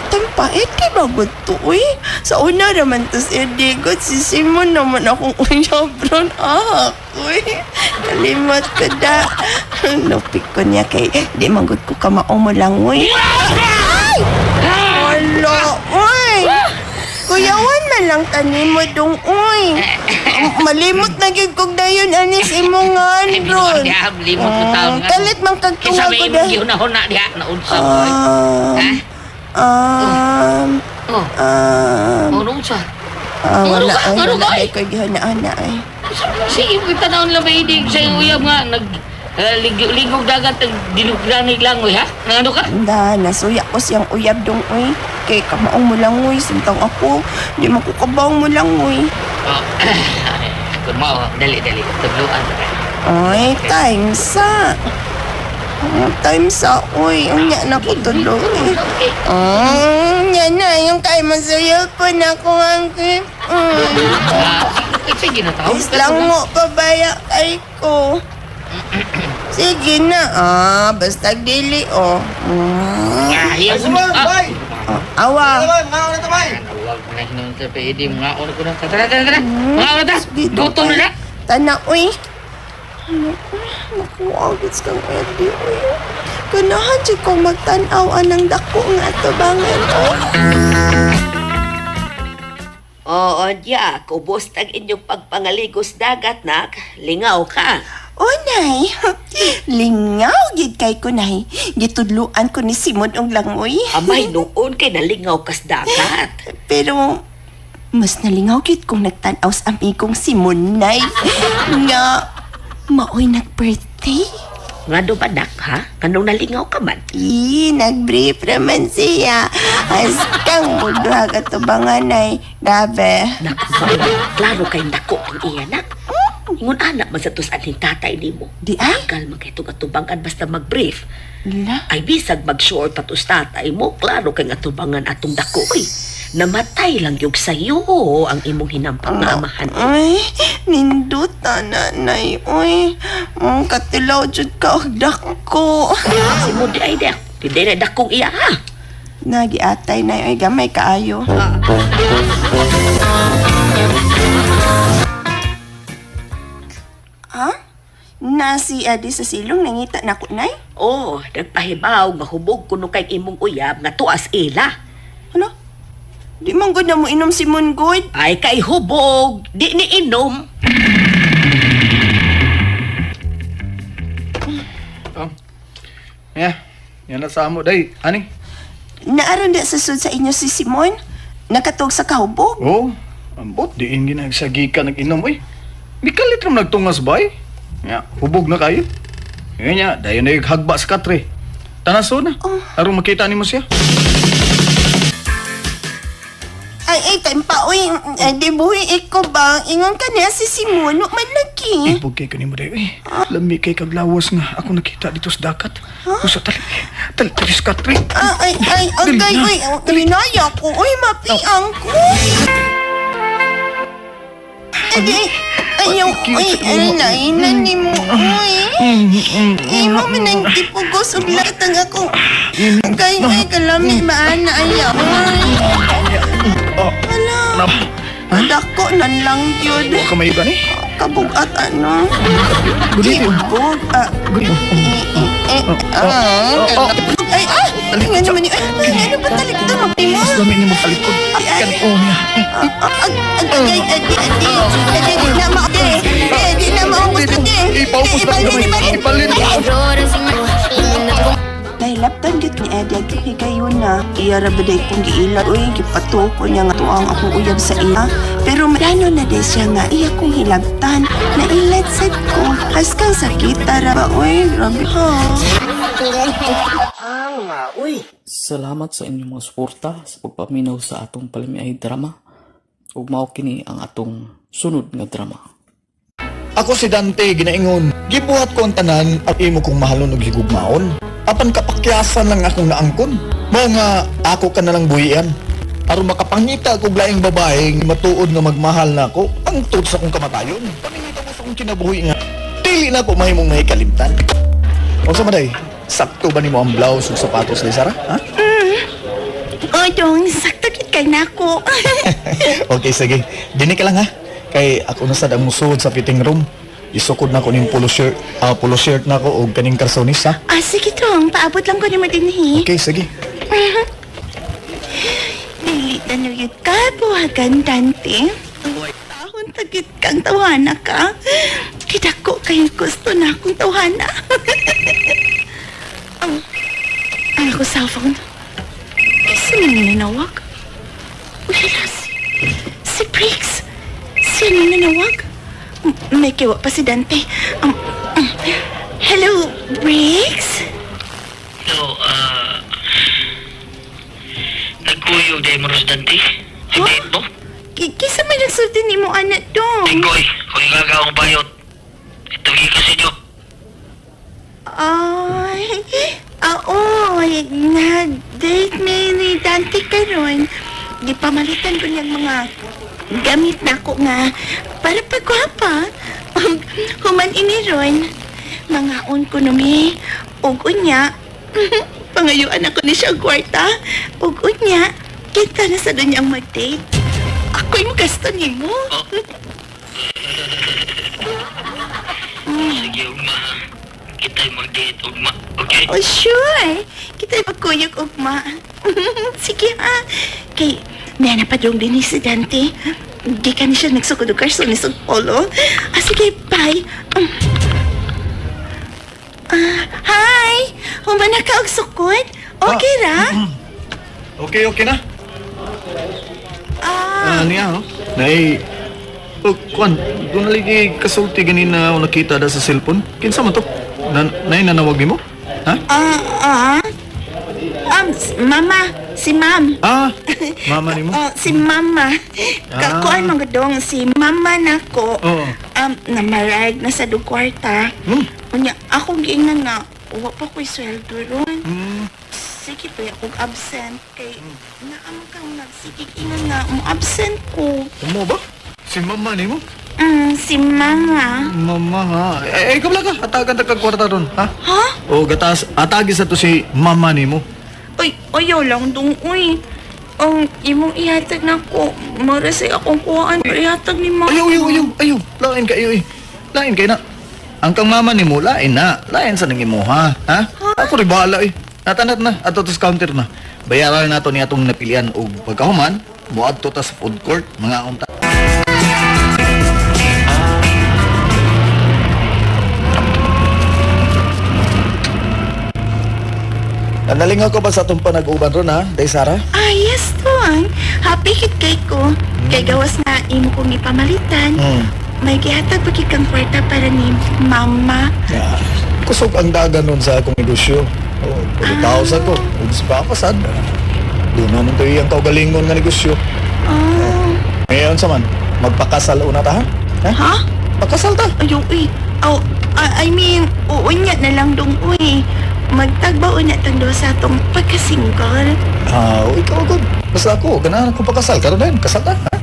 Tampa, edi ba to, uy? Sa una naman to si Eddie, God, si Simon naman akong uyab ron. Ah, uy. Kalimot ko da. Lupik ko niya kay, di manggod ko kamao mo langoy. Ay! Wala, uy! Kuyawan man lang tanim mo dong, uy. Malimot na gyud kog dayon anis imong ron. Diha, limot ko taon nga. Kalit man kag Kinsa tunga may ko imong da. gihuna-huna diha naunsa mo oy. Um, um, Oh. um, Oh, unsa? ah, wala Ano ka? ay, Ano wala ka, ay ko'y gihuna-huna ay. Sige, tanawon lang ba hindi sa iyong uyab nga nag ligog dagat dinugdanig lang oy ha? Nangano ka? Da, nasuya ko siyang uyab dong uy. Kay kamaong mo lang uy, sintang ako. Di mo ko kabang mo lang uy. Oh. Kun mo, dali dali tugluan ta. Ay, time sa. Time sa, uy. Unya na ko tuloy. Unya na. Yung kay masaya po na ko ang Ah, sige na tao. Islang mo pabaya kay ko. Sige na. Ah, basta dili, oh. Ah, Ay, Simon, bay! Awa. Bay, mga na to, bay! Wag na hinon sa PED, mga una ko na. Tara, tara, tara. Mga una ta. Gutom na. Tana, uy. Ano, uy, nakuha, gits kang Eddie, uy. Ganahan jud kong magtan-aw anang dako nga atubangan, uy. Oo, diya. Kubos tag inyong pagpangaligos dagat, nak. Lingaw ka. O, nay. Lingaw, gid kay ko, nay. Gitudluan ko ni Simon og langoy. Amay, noon kay nalingaw kas dagat. Pero, mas nalingaw gid kong nagtan-aw sa amigong Simon, nay. Nga, maoy nag-birthday. Ngano ba, nak, ha? Nganong nalingaw ka man? Ih, nag-brief naman siya. Askang buduha ka to banganay. Grabe. Nak, klaro kay nako ang iya, nak. Ingon anak man sa tus aning tatay nimo. Di ay? Tagal man kay itong atubangan basta mag-brief. La? Ay bisag mag-short pa tus tatay mo, klaro kay atubangan atong dako oy. Namatay lang yung sayo ang imong hinampang nga amahan. Ay, ninduta nanay. Uy, katilaw jud ka og dako. Si mo di ay di. Hindi na dakong iya ha. Nagiatay na ay gamay kaayo. Ha? Na si Adi sa silong nangita na ko nay? Oh, nagpahibaw nga hubog kuno kay imong uyab nga tuas ila. Ano? Di man gud na mo inom si Mon good. Ay kay hubog, di ni inom. Yeah, yan na sa amo, day. Ani? Naaron di sa sud sa inyo si Simon? Nakatug sa kahubog? Oh, ambot, diin ginagsagi ka nag-inom, uy. Mikalit ram nagtungas, bay. Ya, hubog na kayo. Yun niya, dayon na yung hagba sa katre. Tanaso na. Aron makita nimo siya. Ay, ay, tempa, uy. Ay, di buhi iko ba? Ingon ka niya si Simon, wa man lagi. Ibog kay kanimo dayo eh. Lami kay kaglawas nga ako nakita dito sa dagat. Usa tali. Tali tali sa katre. Ah, ay, ay, Dali agay, na. uy. Linaya ko, uy, mapiang ko. Ay, ay, ayaw, uy, ay, nainan ni mo, uy. Imo man ang gipugos og latang ako. Kay, ay, kalami, maana, ayaw, uy. Hala, dako nan lang yun. Wa ka may gani. Kabugat, ano? Ibog, ah, eh, ah, ay, ah, nga naman yun. Ay, ano ba talaga ito? Magtimo? Lami nimo talikod. Ay, ay. Oh niya. Ag, ag, ay, adi, adi. Adi, di na ma, adi. Di na maubos, adi. Ipaubos na Ibalin, gamay. ibalin. Ibalin. Dahil laptan gyud ni Eddie at higayon na. Iya Iya ra ba day kong giilad uy, gipatuko niya nga tuang akong uyab sa iya. Pero plano na day siya nga iya kong hilabtan. Nailad sad ko. Haskang sakita ra ba uy, grabe ha. Salamat sa inyong mga suporta sa pagpaminaw sa atong palamiay drama. Ug mao kini ang atong sunod nga drama. Ako si Dante, ginaingon. Gibuhat ko ang tanan at imo kong mahalon og higugmaon. Apan kapakyasan lang akong naangkon. Mao nga ako ka na lang buhian. Aron makapangita kog laing babae matuod nga magmahal na ako, angtod sa akong kamatayon. Pamingita mo sa akong kinabuhi nga dili na ako mahimong mahikalimtan. Unsa man day? Sakto ba nimo ang blouse ug sapatos ni Sara? Ha? Oh, dong, sakto gid kay nako. Okay, sige. Dini ka lang ha. Kay ako na sad ang musuod sa fitting room. Isukod na ko ning polo shirt, polo shirt na ko og kaning karsonis ha. Ah, sige dong, paabot lang ko nimo dinhi. Okay, sige. Dili na nuyod ka, buhagan, Dante. Tahon tagit kang tawana ka. Kidako kayong gusto na akong tawana. Ang, ang ako cellphone. Kasi man nanawag. Uy, hala, si Briggs. Siya nang nanawag. May kiwa pa si Dante. Hello, Briggs? So, nagkuyog dahil mo Dante? Huh? Mo? Kisa man nagsulti ni mo anak dong. Koy, koy gagawang bayot. Itugi kasi nyo. Ay, oo, nag-date mi ni Dante karon. Gipamalitan ko niyang mga gamit na ako nga para pagwapa. Human ini ron, mangaon ko numi, ug unya, pangayuan ako ni siya og kwarta, ug unya, kita na sa doon niyang mag-date. Ako'y magasto nimo. Sige, ugma. Kita'y mag-date, ugma. Okay? Oh, sure. Kita magkuyog ugma. Sige ha. Kay, may na padrong din ni si Dante. Di ka ni siya nagsukod og karso ni sa polo. Ah, sige, bye. Ah, hi! Human na ka og sukod? Okay ra? Okay, okay na. Ah, niya, no? Nay, oh, kuan, doon na lagi kasulti ganina ako nakita da sa cellphone. Kinsa man to? Na, nay, nanawag nimo? Ha? Ah, ah. Mama, si ma'am. Ah, mama nimo? Oh, si mama. Ah. Kakuan mga dong, si mama nako. Oo. Namarag na sa kwarta. Hmm. Unya, akong giingnan nga, wa pa ko'y sweldo ron. Hmm. Sige pa, akong absent. Kay, naamang kang nagsigig ingan nga, mo absent ko. Mo ba? Si mama nimo? Si mama. Mama ha. Eh, eh kabla ka. Atagan ta kag kwarta ron, ha? Ha? O gatas, atagi sa to si mama nimo. Uy, ayaw lang dong, uy. Ang imong ihatag na ko, marasay akong kuhaan, pero ihatag ni mama. Ayaw, ayaw, ayaw, ayaw. Lain ka, ayaw, ayaw. Lain kay na. Ang kang mama nimo, lain na. Lain sa nang imo, ha? Ha? Ako rin bahala, eh. Natanat na. Ato to sa counter na. Bayaran na to ni atong napilian og pagkahuman, muadto ta sa food court, mga unta. Nalingaw ko ba sa atong panag-uban ron, ha? Day Sara? Ah, yes, tuang. Happy hit kay ko. Kay gawas na imo kong ipamalitan. May gihatag pa kang kwarta para ni mama. Yeah. Kusog ang dagan nun sa akong negosyo. Oh, 40,000 ko. Ug sa papa sad. Doon naman to iyang kaugalingon nga negosyo. Oh. Ngayon sa man, magpakasal una ta ha? Ha? Ha? Pakasal ta. Ayaw, uy. Oh, I mean, uunya na lang dong, uy. Magtagbaw na tang sa atong pagkasingle. Ah, ikaw good. Basta ako, ganahan ako pakasal. Karon din, kasal ta. Ha?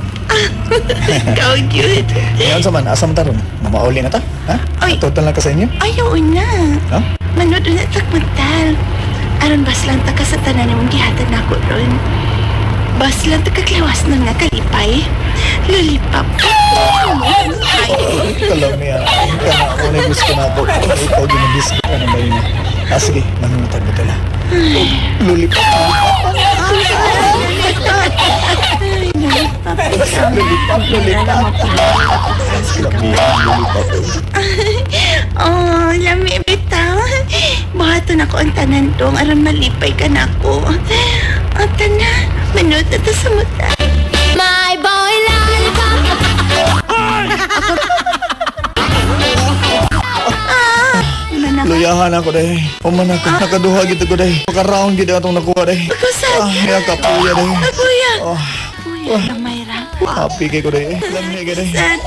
Ikaw, cute. Ngayon sa man, asam ta ron. Mamauli na ta. Ha? Ay. Total lang ka sa inyo. Ayaw na. Ha? Manood na tagmuntal. Aron baslang ta ka sa tanan mong gihatag nako ron. Baslang ta kaklawas na nga kalipay. Lollipop. Ay. Kalam niya. Kana ako na gusto na ako. Ikaw ginadisco ka na ba yun? Ah, sige, manunod mo tala. Lulipop, lulipop. Ay, Lollipop. Lollipop, lollipop. Lollipop. Oh, lami bitaw. Buhaton ako ang tanan dong aron malipay ka na ako. Ang tanan, manood na to sa muta. My boy lollipop. Luyahan ako day. Human ako. Nakaduha gid ko day. Maka-round gid atong nakuha day. Kusad. Ah, ya kapuya day. Kapuya. Oh, Kapuya, gamay ra. happy kay ko day. Lami kay day. Sad.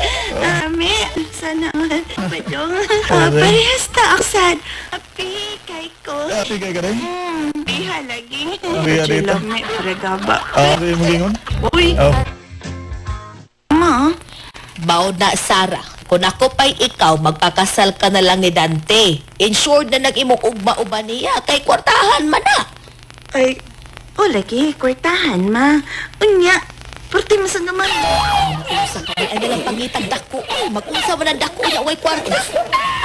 Ami, sana all. Badong. Oh, day. Parehas ta ako sad. Happy kay ko. Happy kay ka day. Biha lagi. Biha dito. Lami, pregaba. Ah, di mo gingon? Uy. Oh. Ma. Mao na, Sara. Kung ako pa'y ikaw, magpakasal ka na lang ni Dante. Insured na nag-imong ugma-uba niya, kay kwartahan man na. Ay, o lagi, kwartahan ma. Unya, purti mo sa naman. Unsa ka ay nalang pangitag dako. Ay, mag-unsa man ang dako na way kwarta.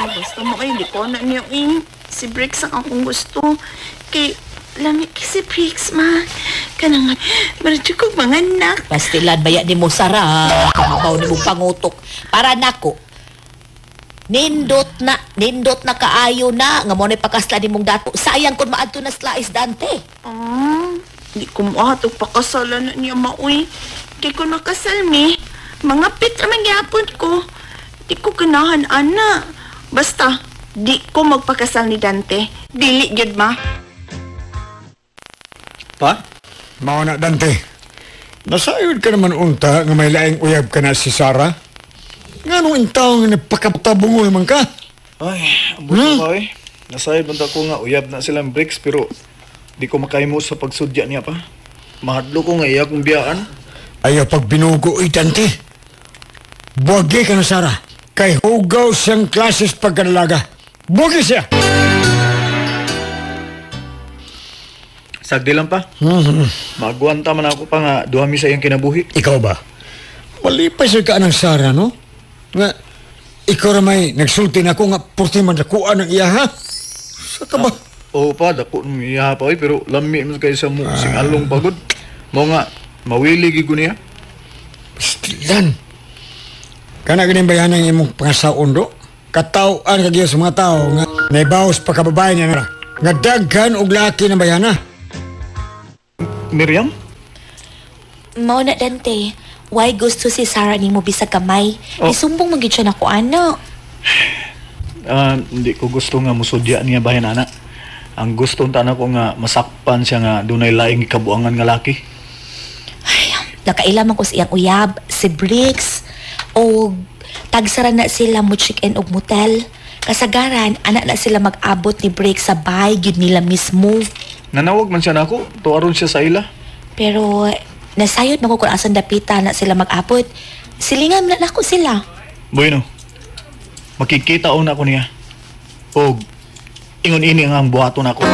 Ah, gusto mo kayo, hindi ko na niyo eh. Si Briggs ang akong gusto. Kay, lami kay si Briggs, ma. Kanang, maradyo kong mga anak. Pastilan baya ni mo, Sara. Kamabaw ni mo pangutok. Para nako. Nindot na kaayo na nga mo na pakasla ni mong dato. Sayang kung maadto na slice Dante. Ah, hindi ko maatog pakasalan na niya, maoy. Kay kung nakasal mi, mga pit naman gyapon ko. Di ko ganahan, ana. Basta, di ko magpakasal ni Dante. Dili gyud ma. Pa? Mao na, Dante. Nasayod ka naman unta nga may laing uyab ka na si Sarah. Nga nung intaw nga nagpakatabungol man ka. Ay, ambot ko pa eh. Nasayod man ta ko nga uyab na silang breaks pero di ko makahimo sa pagsudya niya pa. Mahadlo ko nga iya kong biyaan. Ayaw pag binugo, uy, Dante. Buwagi ka na, Sarah. Kay hugaw siyang klases pagkadalaga. Buwagi siya! Sagdi lang pa. Maagwanta man ako pa nga duha mi sa iyang kinabuhi. Ikaw ba? Malipay sa ka ng Sarah, no? Nga, ikaw ra may nagsulti na ako nga purti man dakuan ng iya, ha? Sa ka ba? Oo pa, dako nung iya pa oy, pero lami man kay sa mo sing along pagod. Mo nga mawili gid ko niya. Pastilan. Kana ganing bayanan ang imong pangasaon do? Katawan ka gyud sa mga tao nga naibawas pa kababae niya na. Nga daghan og laki ng bayana. Miriam? Mao na Dante, why gusto si Sarah nimo bisag kamay? Oh. Isumbong man gid siya nako ana. Ah, hindi ko gusto nga musudya niya bayan ana. Ang gusto unta nako nga masakpan siya nga dunay laing kabuangan nga laki. Nakaila man ko sa iyang uyab, si Briggs, o tagsara na sila mo check-in og motel. Kasagaran, anak na sila mag-abot ni Briggs sa bahay gyud nila mismo. Nanawag man siya nako, tuaron siya sa ila. Pero nasayod man ko kung asan dapita na sila mag-abot. Silingan na nako sila. Bueno, makikita una ko niya. Og ingon ini ang buhaton ako.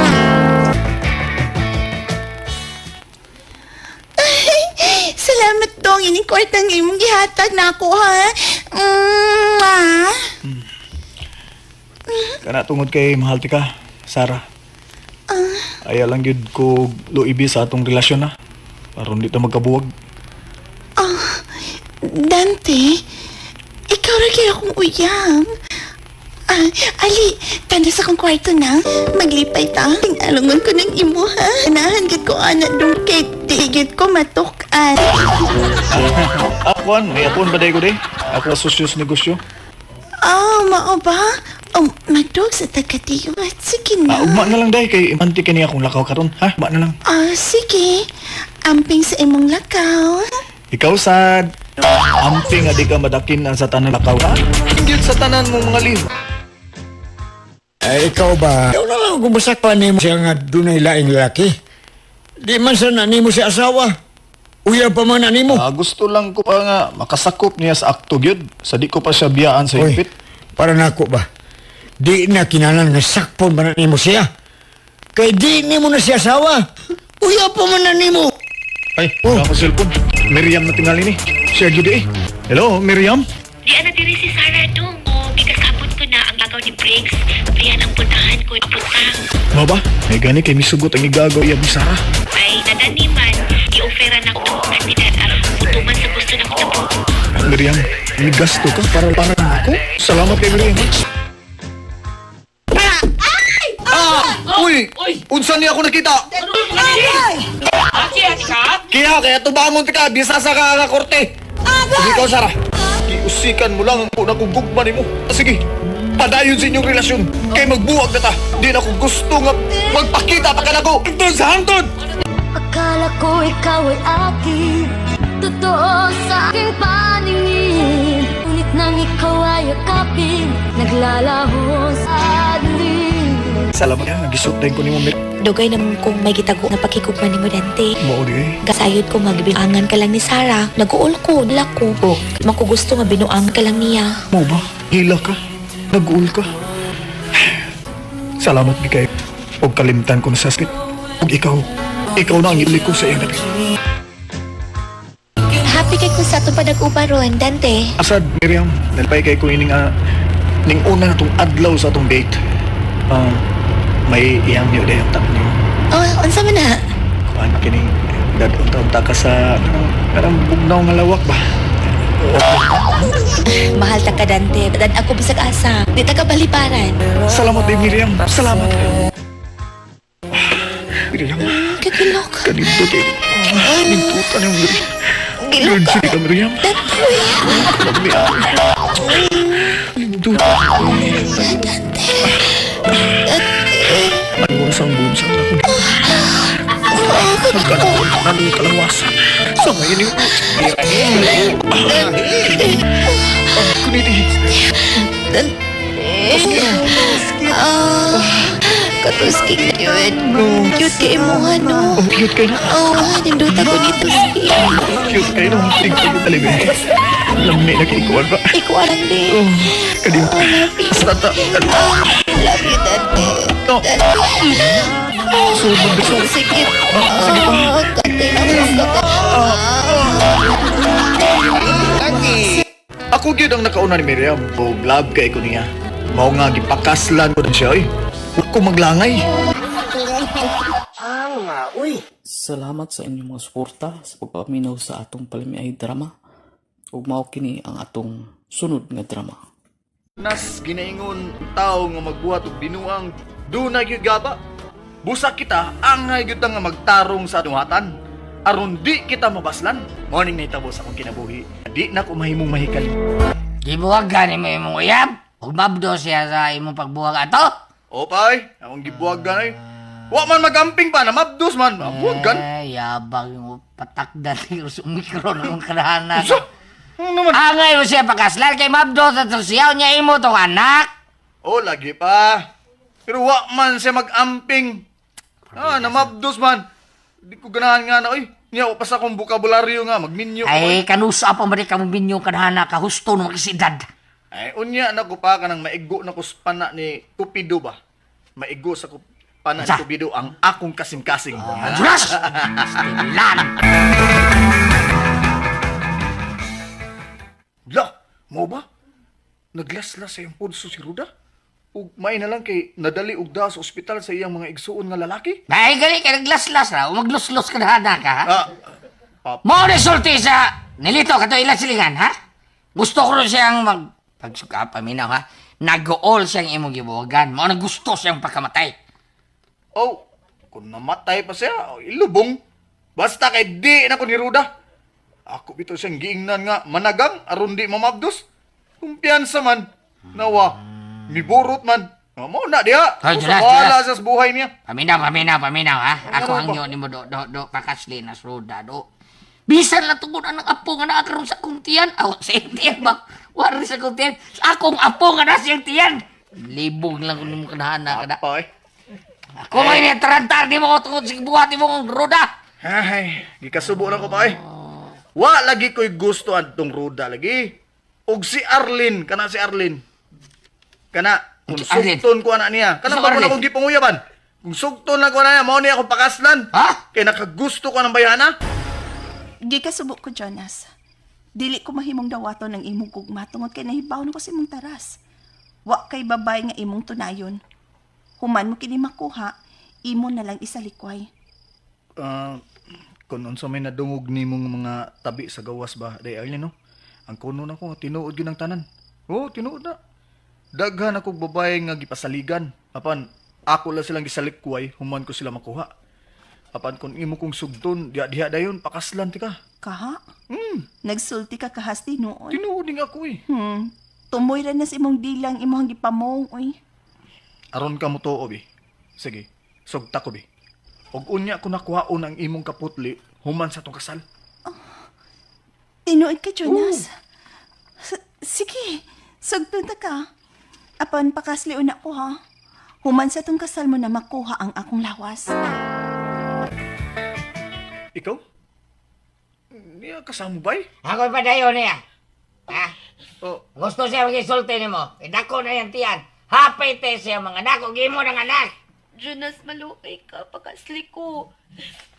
Salamat dong, ining kwartang imong gihatag na ako ha. Mwah. Kana tungod kay mahal ti ka, Sarah. Aya lang gyud ko luibi sa atong relasyon na. Aron di ta magkabuwag. Dante, ikaw ra kaya akong uyab. Ah, Ali, tanda sa akong kwarto na. Maglipay ta. Tingalungon ko ng imo ha. Ganahan gid ko ana dong kay di gid ko matuk-an. Akuan, may apon ba day ko day? Ako asosyo sa negosyo. Ah, mao ba? Oh, madog sa tagatiyot. Sige na. Ah, ugma na lang day kay imanti kani akong lakaw karon, ha? Ugma na lang. Ah, sige. Amping sa imong lakaw. Ikaw sad. Amping nga di ka madakin ang sa tanan lakaw ha? Gyud sa tanan mong mga liho. Ay, ikaw ba? Ikaw na lang kung masakpan nimo siya nga dunay laing laki. Di man sa na nimo si asawa. Uyab pa man na nimo. Ah, gusto lang ko pa nga makasakop niya sa akto gyud. Sa di ko pa siya biyaan sa Uy, higpit. para nako ba? Di na kinalan nga sakpon ba na nimo siya? Kay di nimo na siya asawa. Uyab pa man na nimo. Ay, oh. Ako cellphone. Miriam na tingali ni. Siya gyud eh. Hello, Miriam? Di ana diri si Sarah dong. O gikasabot ko na ang lagaw ni Briggs. Diyan ang puntahan ko butang. Mao ba? May gani kay misugot ang igagaw iya ni Sarah. Ay nadani man i-offera na ko kandidad aron putuman Miriam, may gasto ka para ako. Salamat kay Miriam. Ah! Uy! Unsa niya ako nakita? Kaya, kaya tubangon ka, bisasa ka nga korte. Sige ikaw, Sarah. Giusikan mo lang ang una kong gugma nimo. Sige, padayon sa inyong relasyon. Kay magbuwag na ta. Di na ko gusto nga magpakita pa ka nako. Hangtod sa hangtod! Akala ko ikaw ay akin, totoo sa aking paningin. Ngunit nang ikaw ay yakapin, naglalaho sa dilim. Salamat ka, gisot ko nimo. Mir. Dugay naman kung may gitago na pakigugma nimo, Dante. Mao di eh. Kasayod ko magbinuangan ka lang ni Sarah. Nag-uol ko, nala ko. Oh. Makugusto nga binuangan ka lang niya. Mo ba? Hila ka. Nag-uul ka. Salamat gi kay. Og kalimtan ko na sa sakit. Og ikaw, ikaw na ang ili ko sa iyang dapit. Happy kay ko sa atong panag-uban ron, Dante. Asad, Miriam, nalpay kay ko ining ning una na tong adlaw sa atong date. Ah, may iyang niyo dayong tak niyo. Oh, unsa man na? Kuan kining dad unta-unta ka sa kanang bugnaw nga lawak ba? Mahal ta ka, Dante. Dan ako bisag asa. Di ta ka baliparan. Salamat din, Miriam. Salamat. Miriam, Kakilok. kanindot eh. Nintutan yung Miriam. Gilok ka. Sige ka, Miriam. Dante, uy. Nindot. Dante. Ano sa bunsang ako? Nagkanaon na ng kalawasan. Sa may ini. Kuniti. Ah, katuskig na yun. Cute kay mo, ano? Oh, cute kayo na. Oh, ninduta ko nito. Cute kayo na. Tingnan ko talaga. Lami na kikuan ba? Ikaw lang din. Oh, kadiyo. Oh, love you. Basta ta. Love you, Dante. Oh. Dante. Sunod na sunod. Sige. Sige pa. Oh, kante na ko. Ako gyud ang nakauna ni Miriam. Oh, love kay ko niya. Mao nga gipakaslan ko din siya oy. Huwag ko maglangay. Salamat sa inyong mga suporta sa pagpaminaw sa atong palamiay drama. Ug mao kini ang atong sunod nga drama. Nas ginaingon tao nga magbuhat og binuang dunay gyud gaba. Busa kita angay gyud ta nga magtarong sa duhatan. Aron di kita mabaslan. Mao ning nahitabo sa akong kinabuhi. Di na ko mahimong mahikali. Gibuwag gani mo imong uyab. Ug mabdo siya sa imong pagbuwag ato. O pay, akong gibuwag ganay. Wa man magamping pa na mabdos man, mabuwag gan. Eh, yabang yung patakdan ni sa Omicron akong kadahana. Unsa? Ano naman? Angay mo siya pagkaslan kay mabdo sa siyaw niya imo tong anak. Oh, lagi pa. Pero wa man siya magamping. Ah, namabdos man. Di ko ganahan nga na, oy. Niya, wa pa sa akong bokabularyo nga, magminyo ko, oy. Ay, kanusa pa man ka mo binyo kadahana ka husto nung kisidad. Ay, unya na ko pa kanang maigo na ko sa pana ni Cupido ba? Maigo sa pana ni Unsa? Cupido ang akong kasing-kasing. Juras! Stilan! La, mo ba? Naglaslas sa iyang pulso si Ruda? Ug may na lang kay nadali og da sa ospital sa iyang mga igsuon nga lalaki? Ay, gali ka naglaslas ra o magluslos kadahana ka, ha? Ah, papa. Mo resulti sa nilito kato ilang silingan, ha? Gusto ko rin siyang mag pagsuka paminaw, ha? Nag-all siyang imong gibuwagan. Mao na gusto siyang pagkamatay. Oh, kung namatay pa siya, oh, ilubong. Basta kay di na ko ni Ruda. Ako bitaw siyang giingnan nga managang aron di mamabdos. Kumpiyansa man. Nawa, miburot man. Ah, Mao na diha. Ay, Usa Jonas, bahala Jonas. siya sa buhay niya. Paminaw, paminaw, paminaw, ha? Ako Ano ang ba? yun mo do, do, do, pakasli na suda, do. Bisan lang tungkol ang apo nga naa karon sa akong tiyan. Aw, sa iyang tiyan ba? Wari sa akong tiyan. Sa akong apo nga na siyang tiyan. Libog lang kung mo kanahana kada. Apa eh. Ako may nitarantar di mo ko tungkol sa buhat mo kong ruda. Ay, gikasubo na ko pa eh. Wa lagi ko'y gusto adtong Ruda lagi. Og si Arlene, kana si Arlene. Kana, kung Si Arlene? sugton ko ana niya. Kana Si ba ko na Arlene? kong gipanguyaban? Kung sugton na ko na niya, mao niya akong pakaslan. Ha? Kay nakagusto ko ng bayana. Gikasubo ko, Jonas. Dili ko mahimong dawaton ang imong gugma tungod kay nahibaw na ko sa imong taras. Wa kay babay nga imong tunayon. Human mo kini makuha, imo na lang isalikway. Ah, kung unsa may nadungog nimong mga tabi sa gawas ba, day Arlene no? Ang kuno na ko nga tinuod gyud ang tanan. Oo, tinuod na. Daghan akong babae nga gipasaligan. Apan ako lang silang gisalikway, human ko sila makuha. Apan kung imo kong sugton, diha diha dayon pakaslan ti ka. Kaha? Nagsulti ka kahas tinuod. Tinuod ning ako eh. Tumoy ra na sa imong dilang imong gipamong oy. Aron ka mo tuo bi. Sige, sugta ko bi. Og unya ko nakuhaon ang imong kaputli human sa tong kasal. Tinuod ka, Jonas. Sige, sugton ta ka. Apan pakasli una ko ha. Human sa tong kasal mo na makuha ang akong lawas. Ikaw? Niya kasamo bay? Ako pa dayon niya. Ha? Oh. Gusto siya magisulti nimo. Dako na yang tiyan. Hapit eh siya mga anak ug imo ng anak. Jonas, maluoy ka, pakasli ko.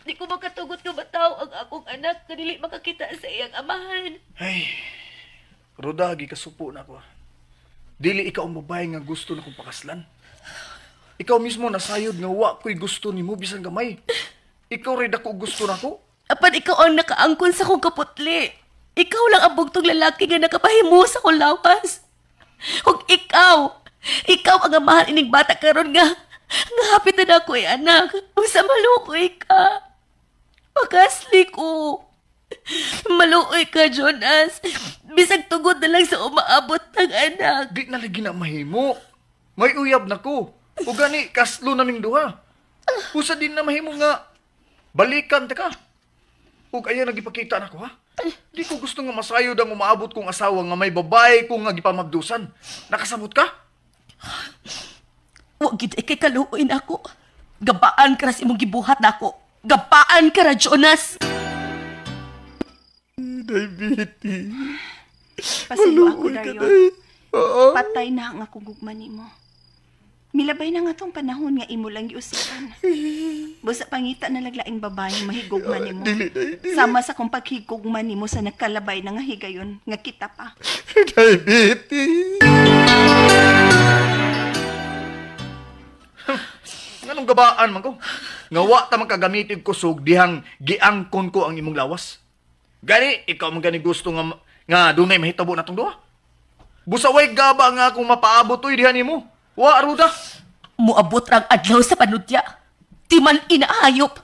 Di ko makatugot nga bataw ang akong anak nga dili makakita sa iyang amahan. Ay, Roda, gikasupo na ako. Dili ikaw ang babae nga gusto na kong pakaslan. Ikaw mismo nasayod nga wa ko'y gusto nimo bisan gamay. Ikaw rin dako gusto nako. Apan ikaw ang nakaangkon sa kong kaputli. Ikaw lang ang bugtong lalaki nga nakapahimo sa kong lawas. Ug ikaw, ikaw ang amahan ining bata karon nga nga hapit na nako eh, anak. Usa maluoy ka. Pakasli ko. Maluoy ka, Jonas. Bisag tugod na lang sa umaabot ng anak. Di na lagi na mahimo. May uyab na ko. O gani, kaslo naming duha. Usa din na mahimo nga balikan ta ka. Ug ayan nagipakita nako ha. Di ko gusto nga masayod ang umaabot kong asawa nga may babae ko nga gipamagdusan. Nakasabot ka? Wa gid kay kaluoy nako. Gabaan ka ra sa imong gibuhat nako. Gabaan ka ra, Jonas. Pasaylo ako, Dario. Patay na ang akong gugma nimo. Milabay na nga tong panahon nga imo lang giusikan. Busa pangita na laglaing babae mahigugma nimo. Sama sa kong paghigugma nimo sa nakalabay na nga higayon nga kita pa. Nganong gabaan man ko? Nga wa ta man kagamitin kusog dihang giangkon ko ang imong lawas. Gani, ikaw man gani gusto nga nga dunay mahitabo natong duha. Busa way gaba nga akong mapaabot oy diha nimo. Wa ruda. Muabot ra ang adlaw sa panudya. Di man inaayop.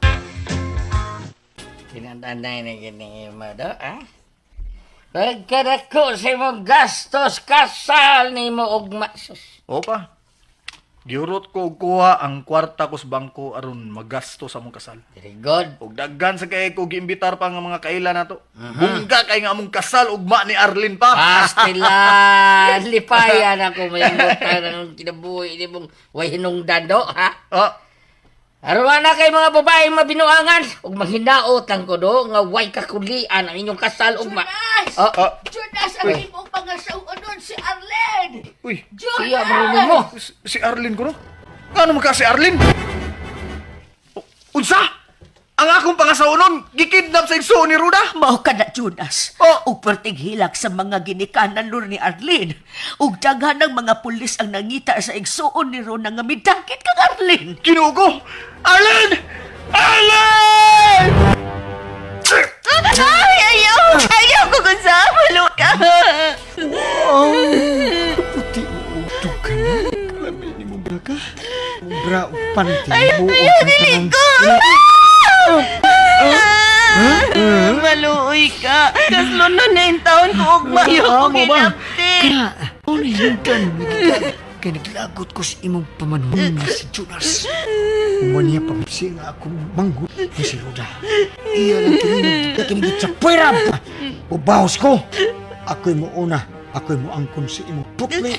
Tinandanay na gini mo do, ha? Pagkadako sa imong gastos, kasal nimo ugma. Sus. Opa. Giurot ko og kuha ang kwarta ko sa bangko aron magasto sa among kasal. Very good. Ug daghan sa kay ko giimbitar pa nga mga kaila nato. Bungga kay nga among kasal ugma ni Arlene pa. Pastilan, lipayan ako may buta ng kinabuhi ni mong way hinungdan do, ha? Ah, Aron na kay mga babaeng mabinuangan ug manghinaot lang ko do nga way kakulian ang inyong kasal ugma. Jonas! Oh, Jonas, ang imong pangasaw-anon si Arlen! Uy, Jonas! siya marunin mo. Si Arlene ko no? Ngano man ka si Arlene? Unsa? Ang akong pangasawa nun, gikidnap sa igsuon ni Ruda? Mao ka na, Jonas. Oh. Ug perting hilak sa mga ginikanan nun ni Arlene. Ug daghan ng mga pulis ang nangita sa igsuon ni Rona nga midakit kang Arlene. Ginoo ko! Arlene! Arlene! Ay, ayaw! Ayaw ko kung saan ka! Puti mo og dugan. Kalami ni mo bra ka. Bra og panty Ayaw, mo og ayaw, dili ko! Maluoy ka. Kaslo nun na yung taon ko ug mayo ko ginapti. Kaya, ano hinungdan mo kita? Kaya naglagot ko sa imong pamanhon na si Jonas. Human niya pamsi nga akong manghod na si Roda. Iya lang kini kinigit sa pwera pa. Ubaos ko. Ako'y mo una. Ako'y mo angkon sa imong pukli.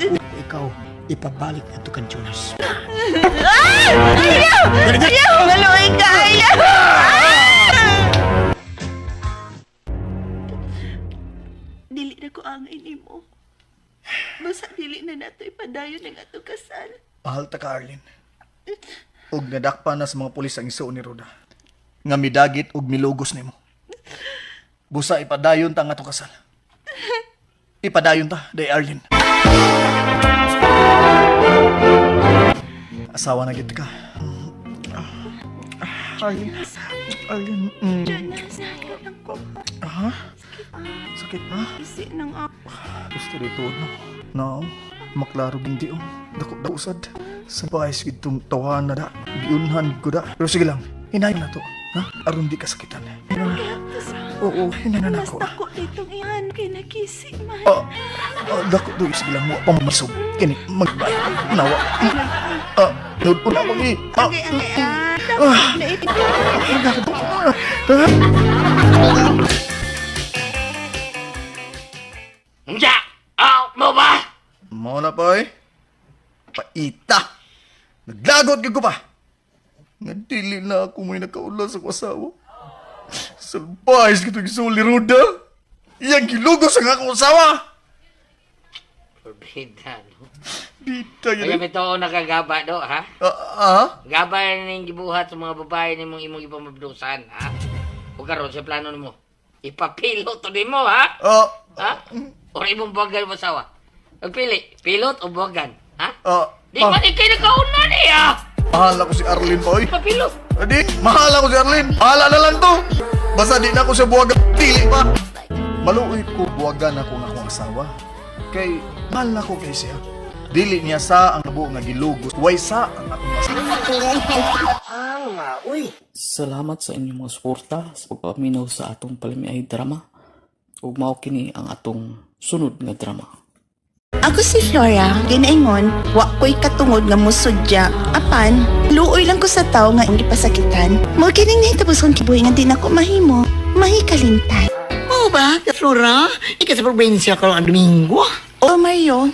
Ug ikaw, ipabalik ato kan Jonas. Ayaw! Ayaw! Maluoy ka! Ayaw! Dili na ko angay nimo. Basta dili na nato ipadayon ang ato kasal. Mahal ta ka, Arlene. Ug nadakpa na sa mga pulis ang isuon ni Roda. Nga midagit ug milugos nimo. Busa ipadayon ta nga ato kasal. Ipadayon ta, day Arlene. Asawa na gid ka. Arlene. Arlene. Jonas, ayaw lang ko. Ha? Sakit ha? Isi nang ah. Gusto dito no. No, maklaro hindi oh. Dako da usad. Sa pais gitong tawahan na da. Giunhan ko da. Pero sige lang, hinay na to. Ha? Aron di ka sakitan. Oo, hinay na nako. Mas dako ditong iyan kay nakisi man. Ah, ah, dako do sige lang wa pa masog. Kini magbay. Nawa. Ah, nud una magi. Ah, Angay angay ah. ah. Na ito. Ah. Unsa? Out mo ba? Mo na pa eh. Paita. Naglagot gyud ko pa. Nga dili na ako may nakaula sa akong asawa. Salbahis kitong isuli, Ruda. Iyang gilugos ang akong asawa. Forbida, no? Dita Kaya yun. bitaw nakagaba do, ha? Ah, ah? Gaba na ning gibuhat sa mga babae nimong imong ipamabdusan, ha? O karon sa plano nimo. Ipapilot to nimo, ha? Ah, Ha? O imong buwagan mo asawa. Pagpili, pilot o buwagan, ha? ah, Di ba di kayo nakauna niya? Mahal ako si Arlene pa, oy. Ipapilot. Adi, mahal ako si Arlene. Bahala na lang to. Basta di na ako siya buwagan. Dili pa. Maluoy ko buwagan ako ng akong asawa. Kay mahal na ko kay siya. Dili niya sa ang nabo nga gilugos. Way sa ang akong asawa. Salamat sa inyong mga suporta sa pagpaminaw sa atong palamiay drama. Ug mao kini ang atong sunod nga drama. Ako si Flora, ginaingon, wa ko'y katungod nga musudya. Apan, luoy lang ko sa tao nga imong gipasakitan. Mao kining nahitabo sa kong kibuhi nga di nako mahimo, mahikalimtan. Oo ba, Flora? Ika sa probinsya ko ang Domingo. O Mario,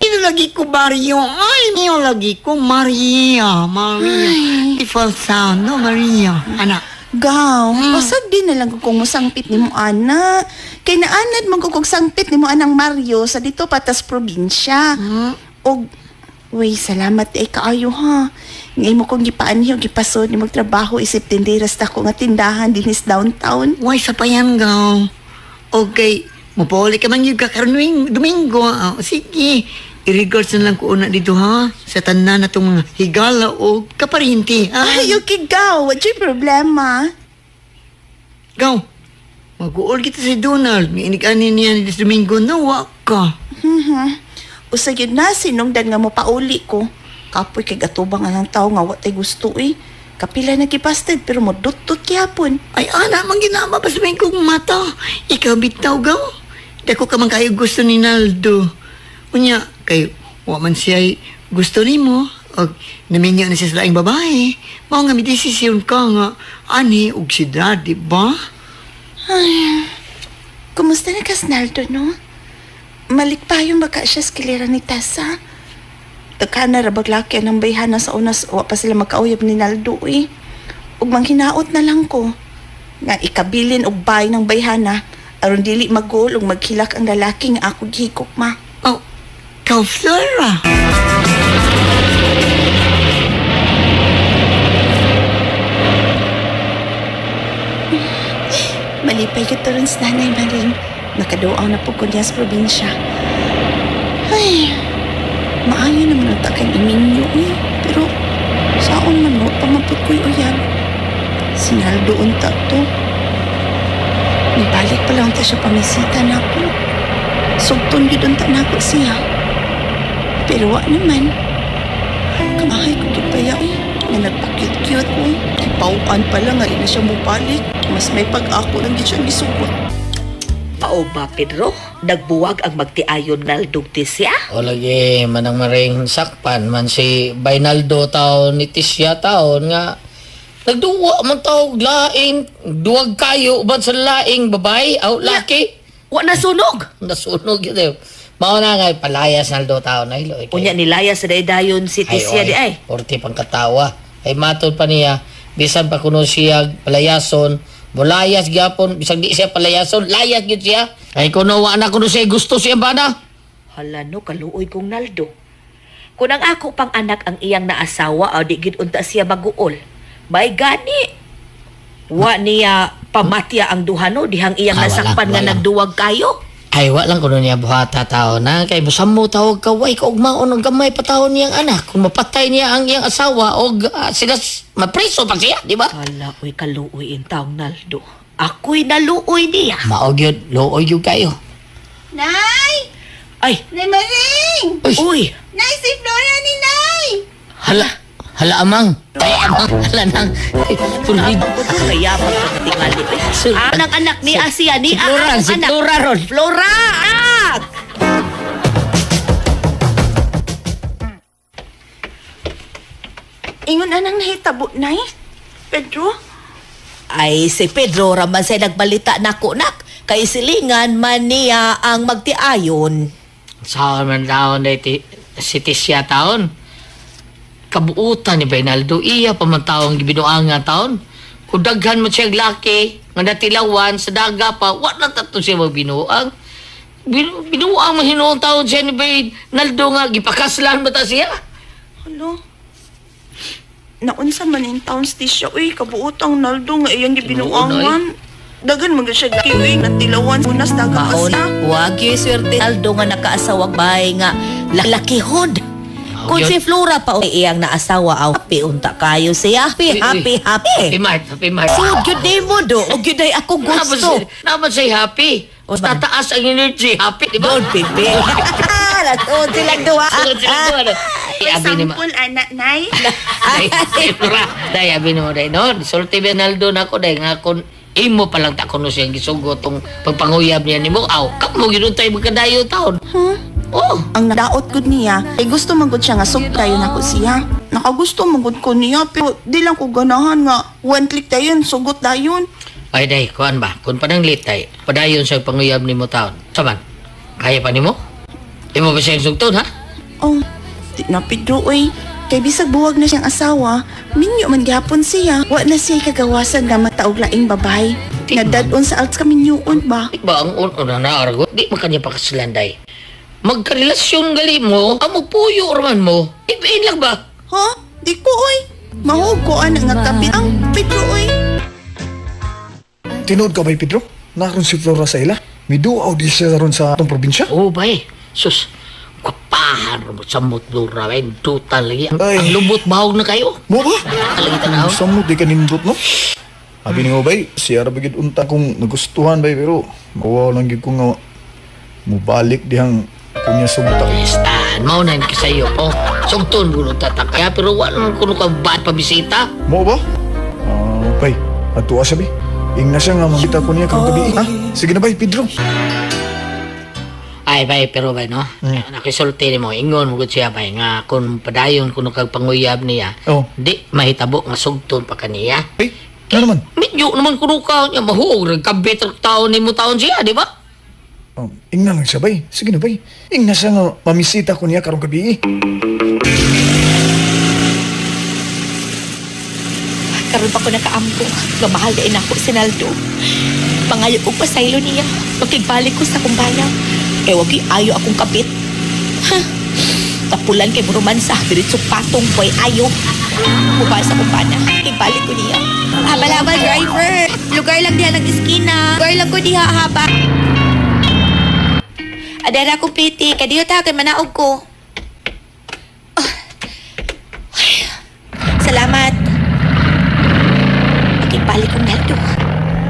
Ino lagi ko baryo. Ay, niyo lagi ko Maria. Maria. Di sound, no, Maria. Anak. Gaw, pasag din na lang ko kung musangpit nimo ana. Kay naanad man ko kung sangpit nimo anang Mario sa dito patas probinsya. Og Uy, salamat eh kaayo ha. Ngay mo kong gipaanhi o gipasod ni magtrabaho isip tinderas ta ko nga tindahan dinis downtown. Why sa payan, gaw? Okay, mapuli ka man yun ka karon Domingo. Ah, sige, i-regards na lang ko una dito ha. Sa tanan na itong mga higala o kaparinti. Ha? Ay, okay, gaw. What's your problema? Gaw, mag-uol kita si Donald. May inig-ani niya ni Domingo. Nawa ka. Usa yun na, sinungdan nga mo pauli ko. Kapoy kay gatubang ang tao nga wa tay gusto eh. Kapila na gibasted pero mo duttot gyapon. Ay, ana, man ginama pa sa kong mata. Ikaw bitaw, gaw. Dako ka man kayo gusto ni Naldo. Unya, kay wa man siya gusto nimo. Og naminyo na siya sa laing babae. Mao nga may desisyon ka nga ani og si daddy ba? Ay, kumusta na kas Naldo, no? Malikpayon baka siya sa kilira ni Tessa. Taka na rabag laki ang bayhana sa unas wa pa sila magkauyab ni Naldo eh. Ug manghinaot na lang ko. Nga ikabilin og bay ng bayhana aron dili magol ug maghilak ang lalaki nga ako gihikok ma. Oh, kaw Flora. Malipay ka ron sa Nanay Maring. Nakaduaw na po ko niya sa probinsya. Ay, maayo naman ang takang iminyo eh. Pero saon man no, pamapot ko'y uyab. Sinaldo unta to. Nibalik pa lang ta siya pamisita na ako. Sugton yun unta na ako siya. Pero wa naman. Kamahay ko gyud paya eh. Nga nagpa-cute-cute ko. Ipauan pala nga ina siya mubalik. Mas may pag-ako lang gid siyang gisugot. Pao ba, Pedro? Nagbuwag ang magtiayon Naldo Tisya? O lagi manang maring sakpan man si Bainaldo taon ni Tisya taon nga nagduwa man tawag laing duwag kayo uban sa laing babae aw laki. Wa nasunog. Nasunog yun eh. Mao na nga palayas Naldo taon na ilo. Unya nilaya sa daydayon si Tisya di ay. Porti pang katawa. Ay matod pa niya bisan pa kuno siya palayason mulayas gyapon bisag di siya palayason layas gyud siya. Ay kuno wa na kuno siya gusto siya bana. Hala no, kaluoy kong Naldo. Kung ang ako pang anak ang iyang naasawa, o di gid unta siya maguol. May gani. Wa niya pamatya ang duha no, dihang iyang Ah, wala, nasakpan nga wala. nagduwag kayo. Ay, wa lang kuno niya buhata tao na. Kay busan mo tawag ka, way, kaugmaon og gamay pa taon niyang anak. Kung mapatay niya ang iyang asawa, og sila, mapriso pa siya, di ba? Hala, uy, kaluoy in taong Naldo. Ako'y naluoy niya. Mao gyud, luoy gyud kayo. Nay! Ay! Nay Maring! Uy! Nay, si Flora ni Nay! Hala, hala amang. Ay amang, hala nang. Ay, Pulhig. Kaya pagkatingali. Anang anak ni Asia ni Si Flora, akong si anak. Flora ron. Flora, anak! Ingon anang nahitabo, Nay? Pedro? Ay, si Pedro raman say nagbalita nako nak. Kay silingan man niya ang magtiayon. Sa man taon day ti si Tisya taon. Kabuutan ni Bernaldo iya pa man taong gibinuang nga taon. Kung daghan mo siya laki nga natilawan sa daga pa, wa na tato siya magbinuang. Binuang man hinuong taon siya ni Bernaldo nga gipakaslan ba ta siya? Alo? Naunsa man in town station, uy, kabuotang Naldo nga iyang gibinuangan. Dagan man gyud siya laki, uy, natilawan unas daga pa Maon, siya. wag yung swerte Aldo nga nakaasawag bay nga lakihod. Kung yun. si Flora pa ay iyang naasawa aw happy unta kayo siya. Happy, Uy, uy. happy, happy. Happy Mart, happy Mart. Sud gyud nimo do. Og gyud ay ako gusto. Naman siya happy. Tataas ang energy, happy, di ba? Don't pipi. Lasod silang duha. Sunod silang duha, no? Ay, abi ni ma. Sample, anak, Nay. Day, Flora. Day, abi ni mo, day. No, sulti Bernaldo na ako, day, nga kun imo pa lang ta kuno siyang gisugot tong pagpanguyab niya nimo. Aw, kamo gyud tayo magkadayo taon. Huh? Oh, Ang nadaot gud niya, ay gusto man gud siya nga sugtayon ako siya. Nakagusto man gud ko niya, pero di lang ko ganahan nga one click dayon, sugot dayon. Ay, day, kuan ba? Kun pananglit, day, padayon sa panguyab nimo taon. Saman, kaya pa nimo? Imo ba siyang sugton, ha? Oh, di na Pedro oy. Kay bisag buwag na siyang asawa, minyo man gihapon siya. Wa na siya kagawasan nga mataog laing babay. Nga dadon sa alts kaminyuon ba? Di ba ang una na argo, di man kanya pakaslan, day. Magkarelasyon gali mo, ang magpuyo raman mo. Ibain lang ba? Ha? Di ko oy. Mahog ko anak nga kapit ang Pedro oy. Tinuod ka ba, Pedro? Naroon si Flora sa ila. Miduaw di siya ron sa atong probinsya. Oo, bay. Sus, kapahan mo sa Flora, bay. Dutan lagi. Ang lubot bahog na kayo. Mo ba? Lagi tanaw. Samot di ka nindot, no? Abi ni mo bay, siya ra ba gyud unta kung nagustuhan bay pero mawaw lang gyud ko nga mubalik dihang kunya sugta. Stan, mao na ka sa'yo. Oh, sugton ko nung tatakaya, pero wala naman kuno ka ba't pabisita. Mo ba? Ah, bay, atuwa siya bay. Ingna siya nga mangita ko niya karong gabi. Ha? Sige na bay, Pedro. Ay, bay, pero bay, no? Nakisulti ni mo, ingon mo gud siya, bay, nga kung padayon kuno kag panguyab niya, oh. di mahitabo nga sugton pa kaniya. Ay, ano naman? Medyo naman kuno ka, niya, mahuog, nagkabit ang taon ni mo taon siya, di ba? Oh, ingna lang siya bay. Sige na bay. Ingna siya nga mamisita ko niya karong gabi. Karon pa ko nakaampo. Nga mahal din ako si Naldo. Pangayo ko pasaylo niya. Makigbalik ko sa kumbana. Kay wag ayo akong kapit. Ha? Tapulan kay romansa. Diretso patong ko'y ayo. Mubal sa kumbana. Makigbalik ko niya. Habal-habal driver. Lugar lang diha ng iskina. Lugar lang ko diha haba. Adara ko piti. Kadiyo ta kay manaog ko. Ah. Ay, salamat. Makibalik kong Naldo.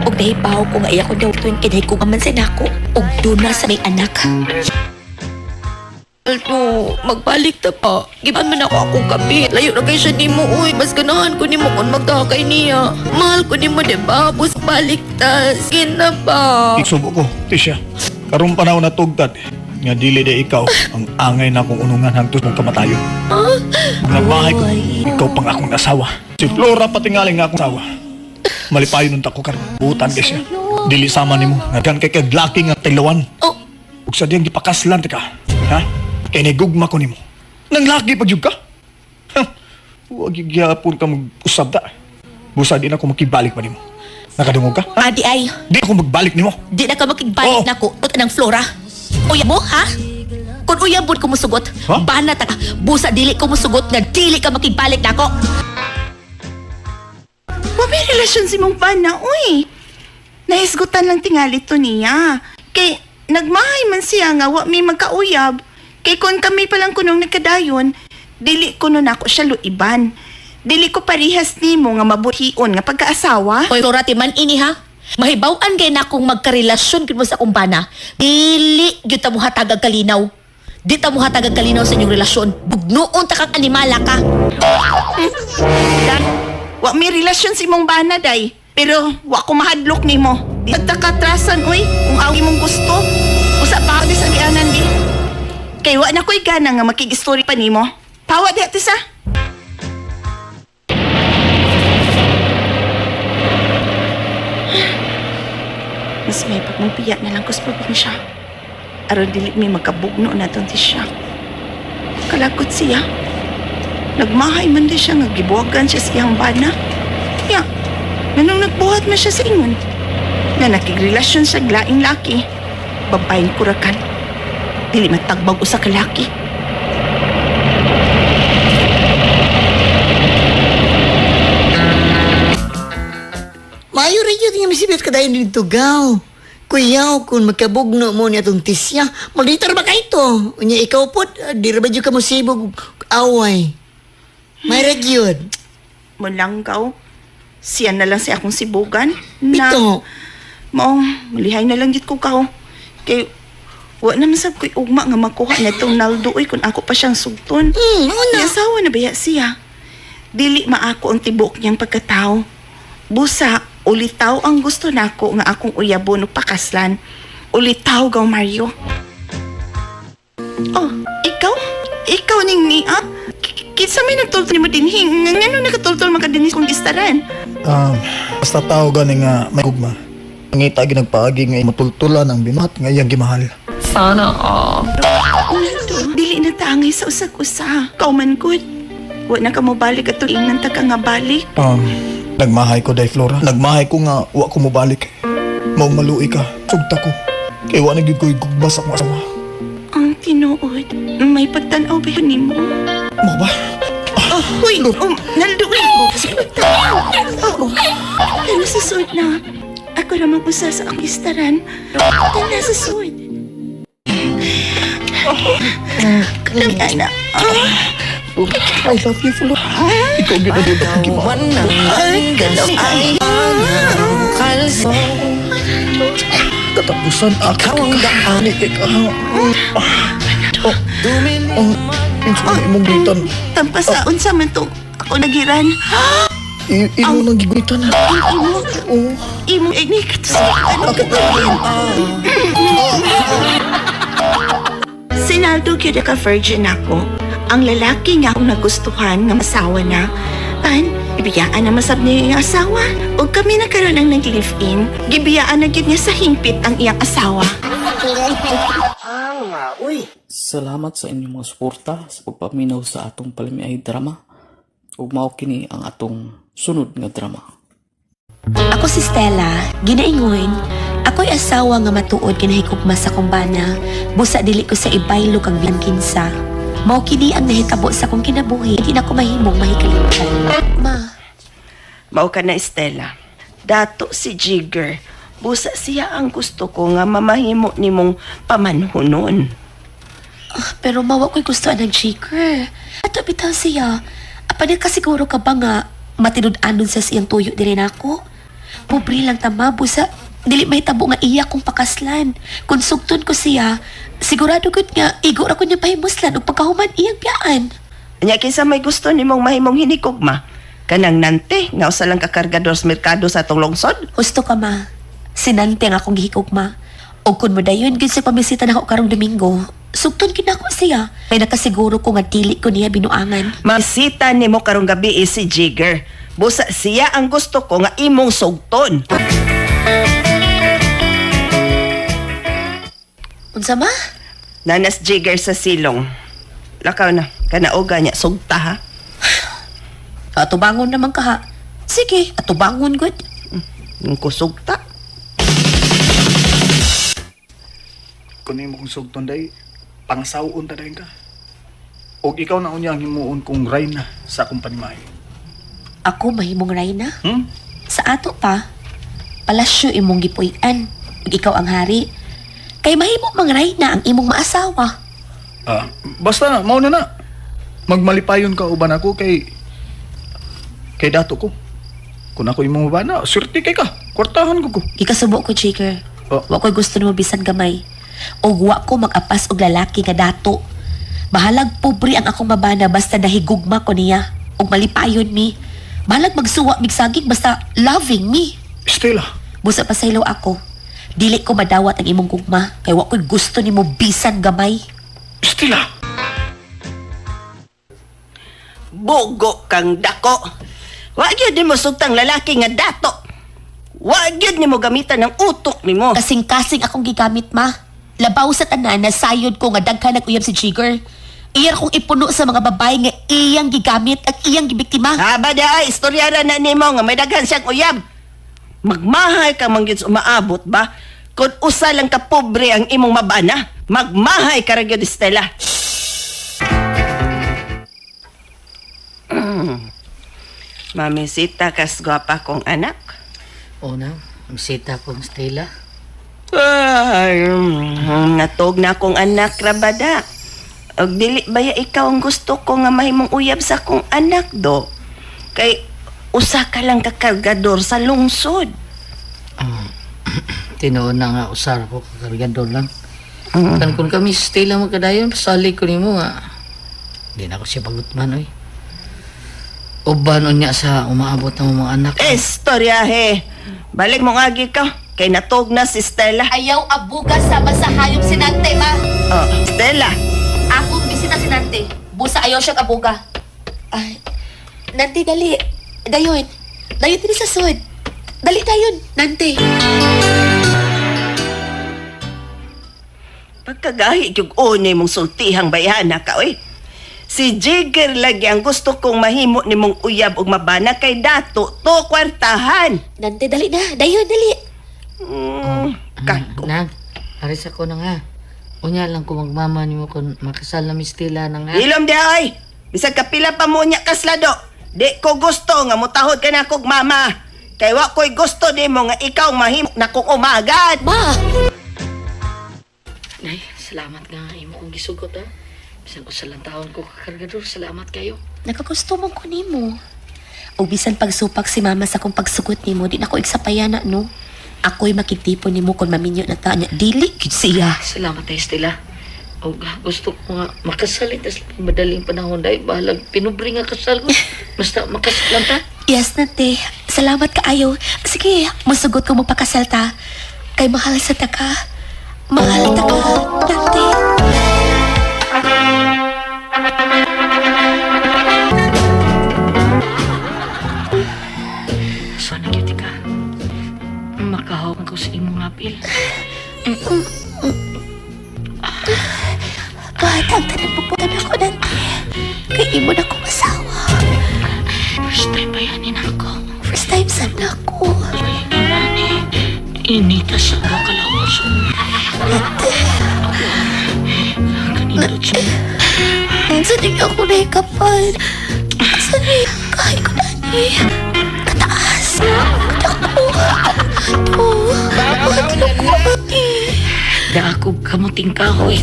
Og nahibaw ko nga iya ko daw tuwing kinahi ko man sa nako. Og doon na sa may anak. Aldo, magbalik ta pa. Giban man ako akong kape. Layo na kay siya nimo, uy. Mas ganahan ko nimo kung magkakay niya. Mahal ko nimo, diba? Bus balik ta. Sige na ba? Isubo ko, Tisha. Karong panahon na tugtad, nga dili de ikaw ang angay na akong unungan hangtod mong kamatayon. Nabahay ko, ikaw pang akong asawa. Si Flora patingali nga akong asawa. Malipayon unta ko karon. Butan kay siya. Dili sama nimo. Ngagan kay kag laki nga tilawan. Oh. Ug sa diyang gipakaslan ti ka. Ha? Kay nigugma ko nimo. Nang laki pag jud ka. Ha? Huwag gyapon ka mag-usab ta. Busa di na ako makibalik pa nimo. Nakadungog ka? Adi ay, Di ako magbalik nimo. di na ka makigbalik na ko. Tut ng Flora. Uya mo, ha? Kung uyabon ko musugot, bana ta ka. Busa dili ko musugot nga dili ka makigbalik nako. Wa may relasyon si mong bana, uy. Nahisgutan lang tingali to niya. Kay nagmahay man siya nga wa may magkauyab. Kay kung kami pa lang kunong nagkadayon, dili ko nun ako siya luiban. Dili ko parihas nimo nga mabuhion nga pagkaasawa. Hoy, Flora, timan ini ha? Mahibaw-an kay na kung magkarelasyon gid mo sa akong bana. Dili gyud ta mo hatag ang kalinaw. Di ta mo hatag ang kalinaw sa inyong relasyon. Bugnuon ta kang animala ka. Wa may relasyon si mong bana, day. Pero wa ko mahadlok nimo. Di tagtakatrasan, uy, kung aw imong gusto. Usa pa ako di sa gianan di. Kay wa na ko'y gana nga makig-istorya pa nimo. Tawa di ate sa. Mas may pagmumpiya na lang ko sa probinsya. Aron dili mi magkabugno na tong ti siya. Kalakot siya. Nagmahay man di siya nga gibuwagan siya sa iyang bana. Ya, nanong nagbuhat man siya sa ingon. Nga nakigrelasyon sa laing laki. Babaeng kurakan. Dili matagbag usa ka laki. Maayo rin yun nga misibit ka dahil dito, gaw. Kuyaw, kung magkabugno mo niya itong tisya, malitar ba kayo to? Unya, ikaw po, di ra ba dyan ka musibog away? May yun. Mulanggaw. Siya na lang si akong sibugan. Na, Bito. Maong, malihay na lang gid ko kaw. Kay, wa naman sab ko'y ugma nga makuha na itong Naldo oy kung ako pa siyang sugton. Mm, May asawa na baya siya. Dili maako ang tibok niyang pagkatao. Busa, ulitaw ang gusto nako nga akong uyabon ug pakaslan. Ulitaw gaw Mario. Oh, ikaw? Ikaw ning niya? Kinsa may nagtultol nimo dinhi? Ngano nakatultol man ka dinhi kung gistaran? Basta tao gani nga may gugma. Ngita ginagpaagi nga matultulan ang binuhat nga iyang gimahal. Sana all. Naldo, dili na tangay sa usag-usa. Kaw man gud. Wa na ka mo balik at ingnan ta ka nga balik. Nagmahay ko day Flora. Nagmahay ko nga wa ko mobalik. Mao maluoy ka. Sugta ko. Kay wa na gyud ko'y gugma sa akong asawa. Ang tinuod, may pagtan-aw ba yun nimo? Mo ba? Oh, huy! Oh, Naldo, uy! Oo. Pero sa suod na, ako ramang usa sa akong istaran. Tanda sa suod. Kanang ana. I love you, Flora. Ikaw gyud ang akong gimahal. Ay, kanang ay. Katapusan ako ang daan. Ikaw. Oh, oh, insa na imong gitan. Tampasaon sa man tong ako nagiran. Imo nang giguitan. Imo, Oo. imo, ay ni kato ano ka Sinaldo gyud ka virgin ako. Ang lalaki nga akong nagustuhan nga masawa na. Pan, ibiyaan na masab niya yung asawa. Ug kami na karon ang nag-live-in, gibiyaan na gyud niya sa hingpit ang iyang asawa. Salamat sa inyong mga suporta sa pagpaminaw sa atong palamiay drama. Ug mao kini ang atong sunod nga drama. Ako si Stella, ginaingon, ako'y asawa nga matuod kinahigugma sa kong bana, busa dili ko sa ibaylo kang bilang kinsa. Mao kini ang nahitabo sa kong kinabuhi, di na ko mahimong mahikalimtan. Ma, Mao ka na, Estela. Dato si Jigger. Busa siya ang gusto ko nga mamahimo nimong pamanhunon. Pero mawa ko'y gusto ng shaker. Ato bitaw siya. Apan kasiguro ka ba nga matinud-anon sa siyang tuyo diri nako? Pobre lang tama, busa dili may tabo nga iya kong pakaslan. Kung sugton ko siya, sigurado gud nga igo ra ko niya pahimuslan ug pagkahuman iyang biyaan. Nya kinsa may gusto nimong mahimong hinikugma? Kanang nante nga usa lang ka kargador sa merkado sa atong lungsod? Husto ka ma. Sinante ang akong gihikugma. O kun mo dayon gyud sa pamisita nako karong Domingo, sugton gid nako siya. Kay nakasiguro ko nga dili ko niya binuangan. Masita nimo karong gabi eh, si Jigger. Busa siya ang gusto ko nga imong sugton. Unsa ma? Nanas Jigger sa silong. Lakaw na, kanaoga niya sugta ha. Atubangon naman ka ha. Sige, atubangon gud. Yung kusugta. Kun imo kong sugton day, pangasawon ta dayon ka. Og ikaw na unya ang himuon kong rayna sa akong panimahay. Ako mahimong rayna. Hmm? Sa ato pa, palasyo imong gipuy-an. Ug ikaw ang hari. Kay mahimo mang rayna ang imong maasawa. Ah, basta mao na na. Magmalipayon ka uban ako kay dato ko. Kung ako imong bana, swerte kay ka. Kwartahan ko ko. Gikasubo ko, Jigger. Oh. Wa ko'y gusto nimo bisan gamay. Og wa ko mag-apas og lalaki nga dato. Bahalag pobre ang akong mabana basta nahigugma ko niya. Og malipayon mi. Bahalag magsuwa mig saging basta loving me. Stella. Busa pasaylo ako. Dili ko madawat ang imong gugma kay wa ko'y gusto nimo bisan gamay. Stella. Bugo kang dako. Wa gyud nimo sugtang lalaki nga dato. Wa gyud nimo gamitan ang utok nimo. Kasing-kasing akong gigamit, ma. Labaw sa tanan na sayod ko nga daghan nag uyab si Jigger. Iya kong ipuno sa mga babae nga iyang gigamit at iyang gibiktima. Haba da ay istorya ra na nimo nga may daghan siyang uyab. Magmahay ka man gyud sa umaabot ba? Kung usa lang ka pobre ang imong mabana, magmahay ka ra gyud, Stella. Mamisita kas gwapa kong anak. O na, misita kong Stella. Ay, natog na akong anak rabada. Og dili baya ikaw ang gusto ko nga mahimong uyab sa akong anak do. Kay usa ka lang kakargador sa lungsod. Tinuon na nga usar ko kakargador lang. Kan kung kami Stella magkadayon, pasali ko nimo nga. Hindi na ako siya pagutman oy. Uban unya sa umaabot ng mga anak. Istoryahe. Balik mo nga agi ka. Kay natog na si Stella. Ayaw abuga sama sa hayop si Nante, ma. Oh, Stella. Akong bisita si Nante. Busa ayaw siyang abuga. Ay, Nante, dali. Dayon. Dayon din sa sud. Dali dayon, Nante. Pagkagahi yung unay mong sultihang bayhana ka, oy. Si Jigger lagi ang gusto kong mahimo nimong uyab og mabana kay dato to kwartahan. Nante, dali na. Dayon, dali. Kako. Nang, aris ako na nga. Unya lang ko magmama nimo kung makasal na mi Stella na nga. Ilom di ay. Bisag kapila pa mo niya kaslado. Di ko gusto nga mutahod ka na kog mama. Kay wa ko'y gusto nimo nga ikaw mahimo na kong umagad. Ma! Nay, salamat nga imo kong gisugot ha. Bisan usa lang taon ko kakargador, salamat kayo. Nakagusto mong ko nimo. O bisan pagsupak si mama sa akong pagsugot nimo, di na ko igsapayana, no? Ako'y makigtipon nimo kung maminyo na ta niya. Dili, gid siya. Salamat ay Stella. O gusto ko nga makasal ito sa madaling panahon dahil bahalag pinubre nga kasal ko. Basta makasal lang ta. Yes, Nante. Salamat kaayo. Sige, musugot ko magpakasal ta. Kay mahal sa taka. Mahal ta ka, Nante. So na ka. Makahawak ko sa imong apil. Batang tanan puputan ako, Nante. Kay imo na kong asawa. First time bayanin ako. First time sa nako. Inani, inita sa ako kalawas. Nante. Kanindot siya. Sa di ako nahikapan. Sa di, kahit ko nani. Kataas. Katakbo. To. Madlok ko, Nante. Da ako kamuting kahoy.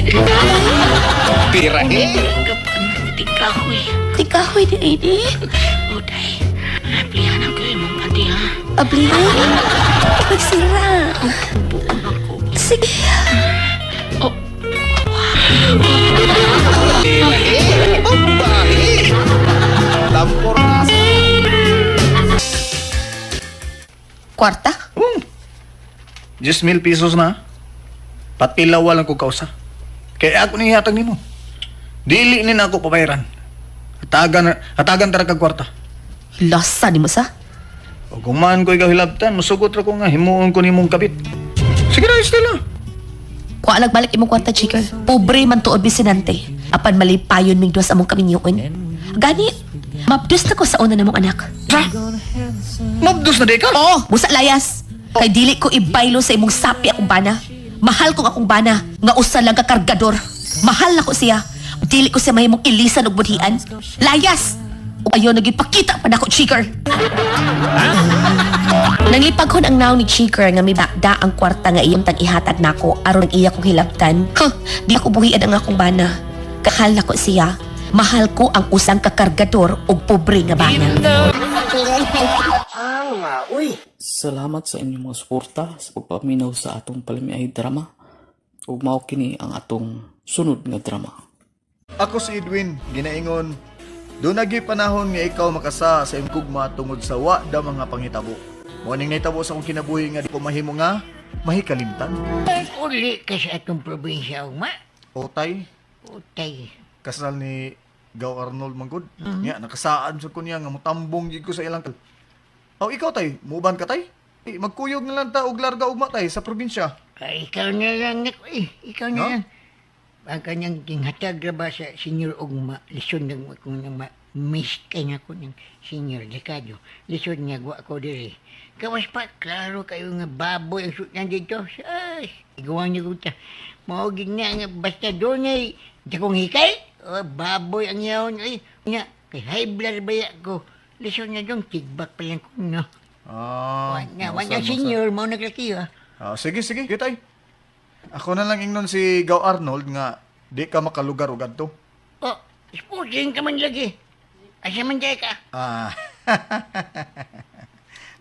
Pirahe! Kamuting kahoy. Tikahoy ni Aini. O day, aplihan ako imong panty ha. Ablihan. Magsira. Sige. Oh. Kwarta? 10,000 pesos na. Patilawa lang ko kausa. Kaya ako ni hatag nimo. Dili ni na ako pabayaran. Hatagan, hatagan tara kag kwarta. Lasa ni mo sa? O kung man ko ikaw hilabtan, musugot ra ko nga himuon ko nimong kabit. Sige na, Estela. Kuha nagbalik imong kwarta, Jigger. Pobre man tuod bisinante. Apan malipayon ming duwas among kaminyoon. Gani, mabdus na ko sa una namong anak. Sa? Mabdus na di ka? Oo, busa layas. Kay dili ko ibaylo sa imong sapi akong bana. Mahal kong akong bana, nga usa lang ka kargador. Mahal na ko siya. Dili ko siya mahimong ilisan og budhian. Layas! Ug ayo nagipakita pa nako, Chigger. Nanglipaghon ang naong ni Chigger nga mibakda ang kwarta nga iyong tag-ihatag nako aron ang iya kong hilabtan. Huh, di ako buhian ang akong bana. Kahal nako siya. Mahal ko ang usang kakargador og pobre nga bana. Uy, Salamat sa inyong mga suporta sa pagpaminaw sa atong palamiay drama. Ug mao kini ang atong sunod nga drama. Ako si Edwin, ginaingon, doon nagi panahon nga ikaw makasa sa imong gugma tungod sa wa da mga panghitabo. Mo ning nahitabo sa akong kinabuhi nga di ko mahimo nga mahikalimtan. Uli ka sa atong probinsya, ugma. Otay, Utay. kasal ni Gaw Arnold Manggod. Nya nakasaan sa ko niya nga motambong gid ko sa ilang kal. Aw ikaw tay, muuban ka tay? Eh, magkuyog na lang ta og larga ugma tay sa probinsya. Ay, ikaw na lang, nako eh. Ikaw na No? lang. Ang kanyang tinghatag ra ba sa Senior Ugma, lisod nag kung nang ma-miss kay na ko ng Senior Dekado. Lisod nga gwa ko diri. Kawas pa, klaro kayo nga baboy ang suot dito. Ay, iguan niyo ko ta. Mao gid na nga basta dunay dakong hikay. Oh, baboy ang yaon ay. Nya, kay high blood ba ko. Lisod na dong tigbak pa lang ko no. Ah, Wa na, wa mausan, na mausan. senior mao naglaki ah. Ah, sige sige, sige tay. Ako na lang ingnon si Gaw Arnold nga di ka makalugar og adto. Oh, sporting ka man lagi. Asa man jay ka? Ah.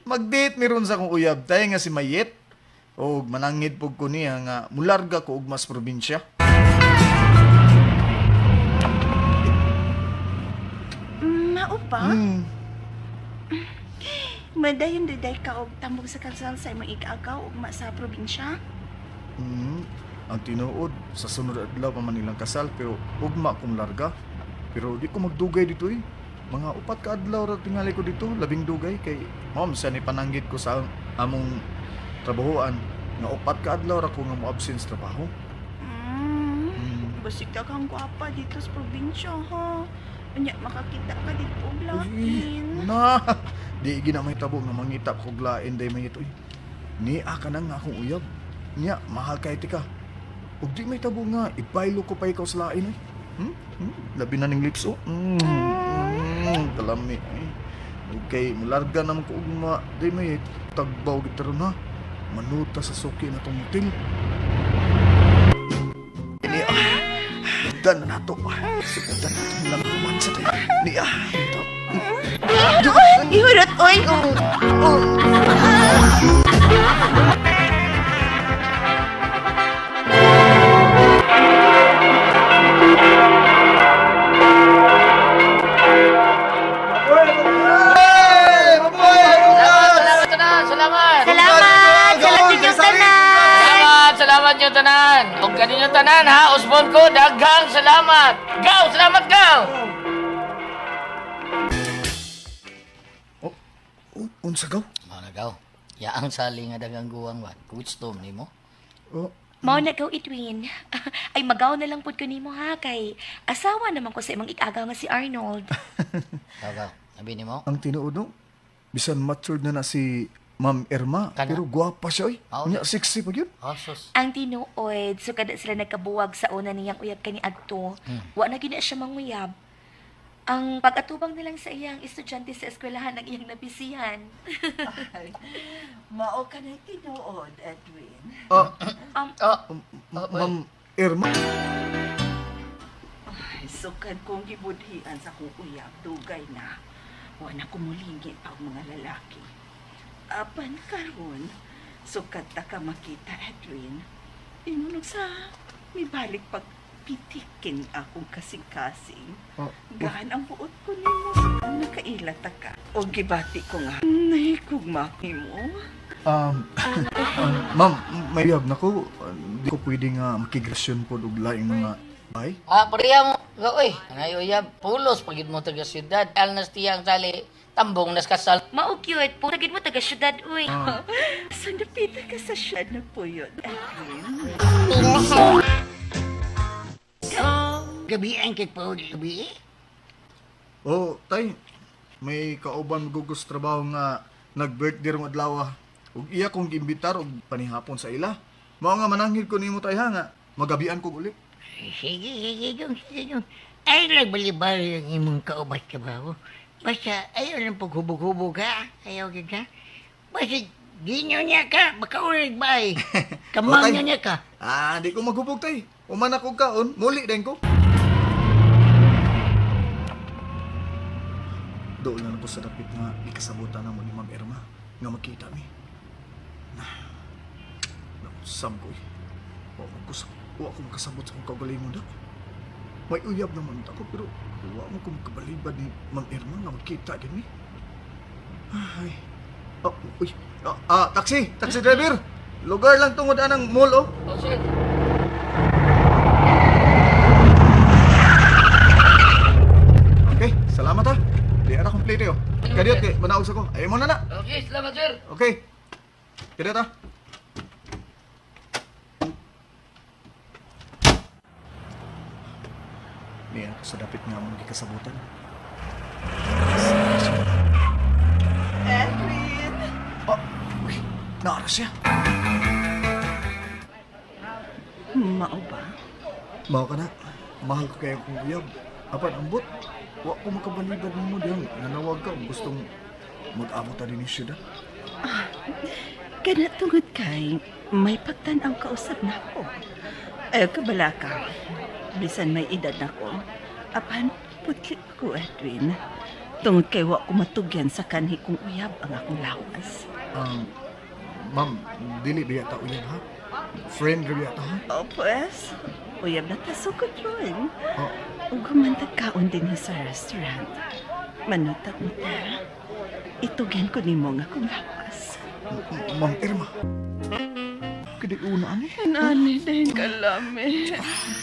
Mag-date mi ron sa akong uyab tay nga si Mayet. Og manangid pug ko niya nga mularga ko og mas probinsya. Mao pa? Hmm. Madayon daday ka og tambog sa kasal sa imong ikaagaw ugma sa probinsya. Hmm. Ang tinuod sa sunod adlaw pa man nilang kasal pero ugma kong larga. Pero di ko magdugay dito eh. Mga upat ka adlaw ra tingali ko dito, labing dugay kay mom sa ni pananggit ko sa among trabahoan nga upat ka adlaw ra ko nga mo-absent sa trabaho. Mm. Basig ka kang gwapa dito sa probinsya, ha? Unya, makakita ka dito og lain. Na, di gina may tabo nga mangita ko og lain day may ito. Ni ka na nga akong uyab. Nya, mahal kay tika. Ug di may tabo nga ibaylo ko pa ikaw sa lain oy. Hmm? Hmm? Labi na ning lips oh. Mm. Kalami ay. Okay, mularga naman ko ugma. Di may tagbaw gid ron ha. Manuta sa suki na tong motel. Ni ah. Dan na nato. Sukutan na itong lang sa tayo. Ni ah. Ito. Ihurot, oy! Salamat tanan, salamat. Salamat! Salamat ninyong tanan! Salamat, salamat niyo tanan. Ug kaninyo tanan ha, usbon ko daghang salamat. Gaw, salamat gaw. Unsa gaw? Mao na gaw. Yaang sali nga daghang guwang ba. Wisdom nimo. Oh, Mao na gaw Edwin. Ay magaw na lang pud ko nimo ha kay asawa naman ko sa imong ikagaw nga si Arnold. Gaw gaw. Abi nimo. Ang tinuod no, bisan matured na na si Ma'am Irma, Kana. pero gwapa siya oy. Oo. Unya sexy pa gyud. Oh, sus. Ang tinuod, so kada sila nagkabuwag sa una niyang uyab kani adto, wa na gyud na siya manguyab. Ang pag-atubang nilang sa iyang estudyante sa eskwelahan ang iyang nabisihan. Mao ka na tinuod, Edwin. Ah, Um, Ma'am Irma. Ay, sukad kong gibudhian sa kong uyab, dugay na. Wa na kumulingit pa ang mga lalaki. Apan karon, sukad ta ka makita, Edwin. Ingunog sa, mibalik pag pitikin akong kasing-kasing. Oh, Gaan ang buot ko nimo sukad nakaila ta ka. O gibati ko nga, nahikugma nimo. Um, ma'am, may uyab na ko. Di ko pwede nga makigrasyon po og laing mga bay. Ah, pareha mo. Gaw oy. Anay uyab, pulos pagid mo taga syudad. Alnas tiyang sali, tambong nas kasal. Mao cute, po gid mo taga syudad uy. Sa napita ka sa syad na puyot, Edwin. Gabi ang kay Paul gabi. Oh, tay, may kauban gugos trabaho nga nag-birthday rong adlaw. Ug iya kong giimbitar og panihapon sa ila. Mao nga mananghid ko nimo tay ha nga magabian kog uli. Sige, sige dong, sige dong. Ay lang balibali ang imong kaubat trabaho. Basta ayaw lang paghubog-hubog ha. Ayaw gid ha. Basta ginyo niya ka, makaulig ba ay. Kamang Oh, tay. niya ka. Ah, di ko maghubog tay. Uman ako kaon, muli din ko. Doon lang ko sa dapit nga ikasabutan na mo ni Ma'am Irma nga makita mi. Nausam ko eh. Wa ko makasabot sa akong kaugalingon da. May uyab naman ako pero wa mo ko makabalibad ni Ma'am Irma nga magkita gani. Ay. Oh, uy. Taxi, taxi driver. Lugar lang tungod anang mall oh. Oh, sir. Okay, salamat ha. Di ara kompleto yo. Kadiyot kay manaog sa ko. Ay mo na na. Okay, salamat sir. Okay. Kadiyot ha. Niya sa dapit nga mong gikasabutan. Edwin! Oh, uy, naara siya. Mao ba? Mao ka na. Mahal ko kayo kong uyab. Apan ambot, wa ko makabalibad mo diyang nanawag ka kung gustong mag-abot ta din siya. Kana tungod kay may pagtan-aw ka usab nako. Ayaw ka bala ka. Bisan may edad nako. Apan putli pa ko, Edwin. Tungod kay wa ko matugyan sa kanhi kong uyab ang akong lawas. Ma'am, dili biya ta uyab ha? Friend ra biya ta ha? O pues, uyab na ta sukod ron. Oh. Ug humantag kaon din sa restaurant. Manutag mo ta. Itugyan ko nimo nga akong lawas. Ma'am Irma. Kadi una ani. Nani din kalami.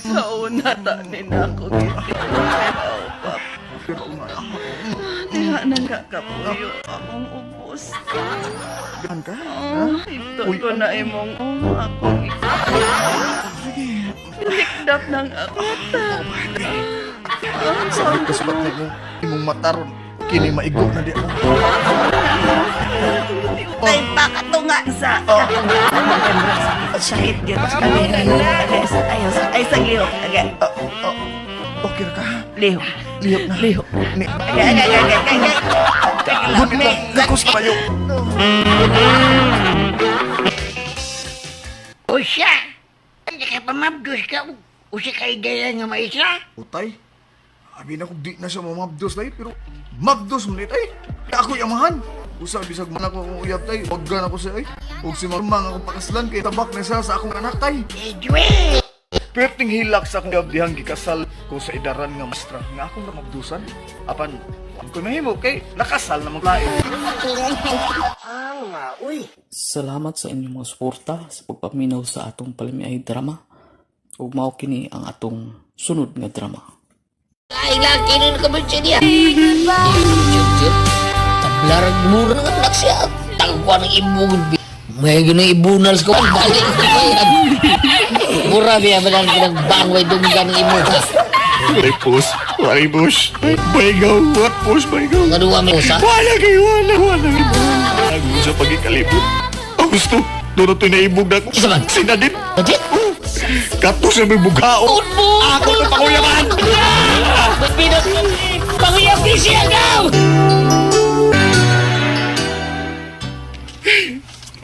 Sa una ta ni nako giti. Pero una. Diha nang kakapuyo akong ubos. Gan ka? Oh, ito ko na imong oh, akong Sige. Hikdap ng ako ta. Sabit ka subat nimo imong mataron kini maigo na di ako. Tay pa katunga sa sakit gyud ayaw ay sa lihok. Agay. Okay ra ka? Lihok. Lihok na. Lihok. Ni. Agay agay agay agay. Gunit lang. Gakos tayo. Usya! Hindi ka pamabdos ka. Usya ka ideya nga maisa. Utay. Abi na kung di na siya mamabdos tay pero mabdos man tay. Ako yamahan. Usa bisag man ako akong uyab tay. Wag na ako siya ay. Ug si Mamang akong pakaslan kay tabak na siya sa akong anak tay. Edwin! Perting hilak sa akong uyab dihang gikasal ko sa idaran nga mastra nga akong namabdusan. Apan ang ko mahimo kay nakasal na lain. Uy! Salamat sa inyong mga suporta sa pagpaminaw sa atong palamiay drama. Ug mao kini ang atong sunod nga drama. Ay, laki nun ka ba siya niya? Tablarag mura nga anak siya. Tangwa ng ibon. May ganun ibunals ko. Balik ko ba yan? Mura biya ba lang kinang bangway dunggan ng imo ha? Ay pus, ay bush. Baygaw, what pus baygaw. Ano mo sa? Wala kay wala wala. Ang sa pagikalibot. Ang gusto, doon na ito'y naibog na ako. Isa man? Sinadit. Legit? Kato siya may bughao. Ako na panguyaman! Pinag... Panguyab ni siya gaw!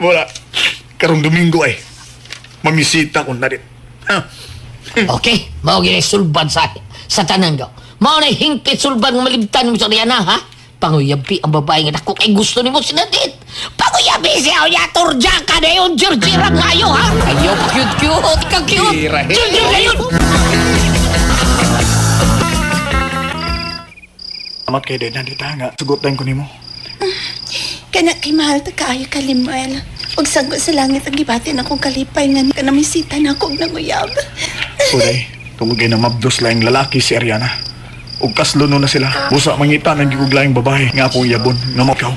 Wala. Karong Domingo ay. Mamisita ko na rin. Okay, mao gini sulban sa tanan gaw. Mao na hingpit sulban nga malibtan mo sa Rihanna, ha? Panguyabi ang babae nga dako kay gusto nimo sinadit. Panguyabi siya unya turja ka na yun, Georgie ra kayo, ha? Ayo, cute cute, ka cute. Georgie na yun. Salamat kay Dena dita nga. Sugot tayong kunin mo. Kana kay mahal ta kaayo ka, Limuel. Ug sangko sa langit ang gibati na akong kalipay nga kanamisita na ako og nanguyab. Uday, tungod kay na mabdos laing lalaki si Ariana. Ug kaslo na sila. Busa mangita ng giguglaing babae nga akong yabon nga makaw.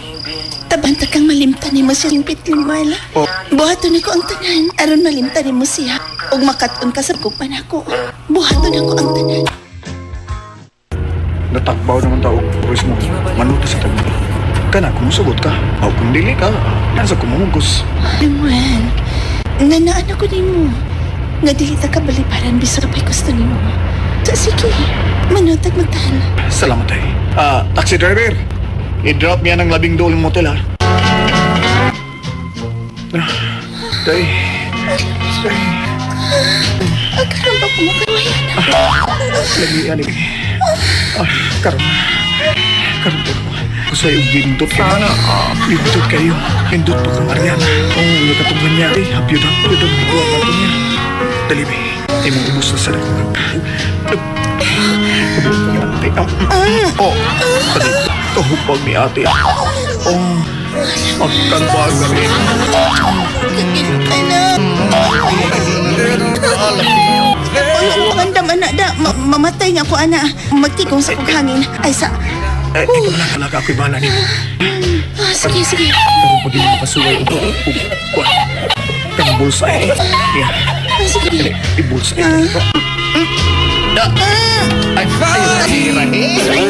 Tabanta kang malimtan nimo siya limpit, Limuel. Oh. Buhaton nako ang tanan aron malimtan nimo siya. Ug makat-on ka sa gugma nako. Buhaton nako ang tanan. Natagbaw naman tao oras mo. Manuto sa tagbaw. Kana kung sugot ka, o kung dili ka, yan sa kumungkus. Limuel, nga naan ako nimo. Nga dili ta kabaliparan bisag pa'y gusto nimo. So, sige, manutag magtan. Salamat ay. Taxi driver. I-drop niya ng 12 motel ha. Tay. Tay. Karon ba kumakawayan na? Lagi, ali. Karon. Karon po. Kusay og gindot kay. Sana. Lindot kayo. Lindot pa kang Ariana. Oh, nakatunggan niya. Ay, hapyod hapyod ang buwa ka niya. Dali be. Imong ubos na sa Ubos ni ate. Oh, dali. Kahupag ni ate. Oh, magkalbag kami. Oy, pangandam anak da. Mamatay nga ko ana. Magtigong sa kog hangin. Ay sa Eh, ikaw na kalaka ako'y bahala nimo. Ah, sige, sige. Pero pag hindi makasuway og og kuan. Kang bulsa eh. Yeah. Ah, sige. Dali, ibulsa ito. Ay, ay,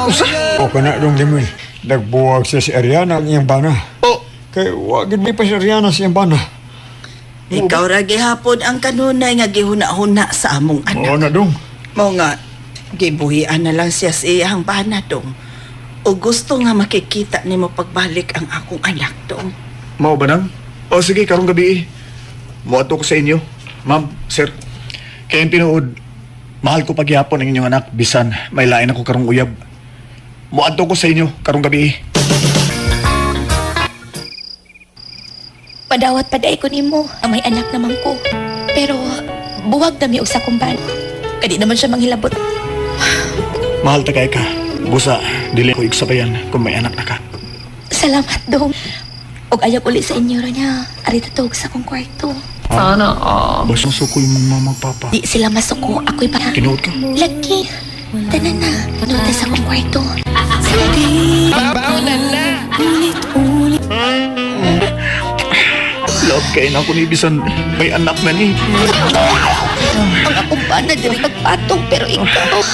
Usa? O kana dong Lemuel, nagbuwag siya si Ariana ang iyang bana. Oh. Kay wa gid may pa si Ariana sa iyang bana. Ikaw ra gihapon ang kanunay nga gihuna-huna sa among anak. Mao na dong. Mao nga gibuhian na lang siya sa iyang bana dong. O gusto nga makikita nimo pagbalik ang akong anak dong. Mao ba nang? O sige, karong gabi eh. Moadto ko sa inyo. Ma'am, sir. Kaya yung tinuod, mahal ko pagyapon ang inyong anak, bisan may lain ako karong uyab. Moadto ko sa inyo karong gabi eh. Padawat paday ko nimo, ang may anak naman ko. Pero buwag dami og sa kumbal. Kadi naman siya manghilabot. Mahal ta kay ka. Busa, dili ko igsabayan kung may anak na ka. Salamat dong. Og ayaw uli sa inyo ra niya. Ari tatog sa akong kwarto. Sana. Basta masuko yung mama papa. Di sila masuko. Ako'y pa. Tinuod ka? Lagi. Tanan na. Nota sa akong kwarto. Love kay na ako ni bisan may anak na ni. Ang akong bana diri magpatong pero ikaw.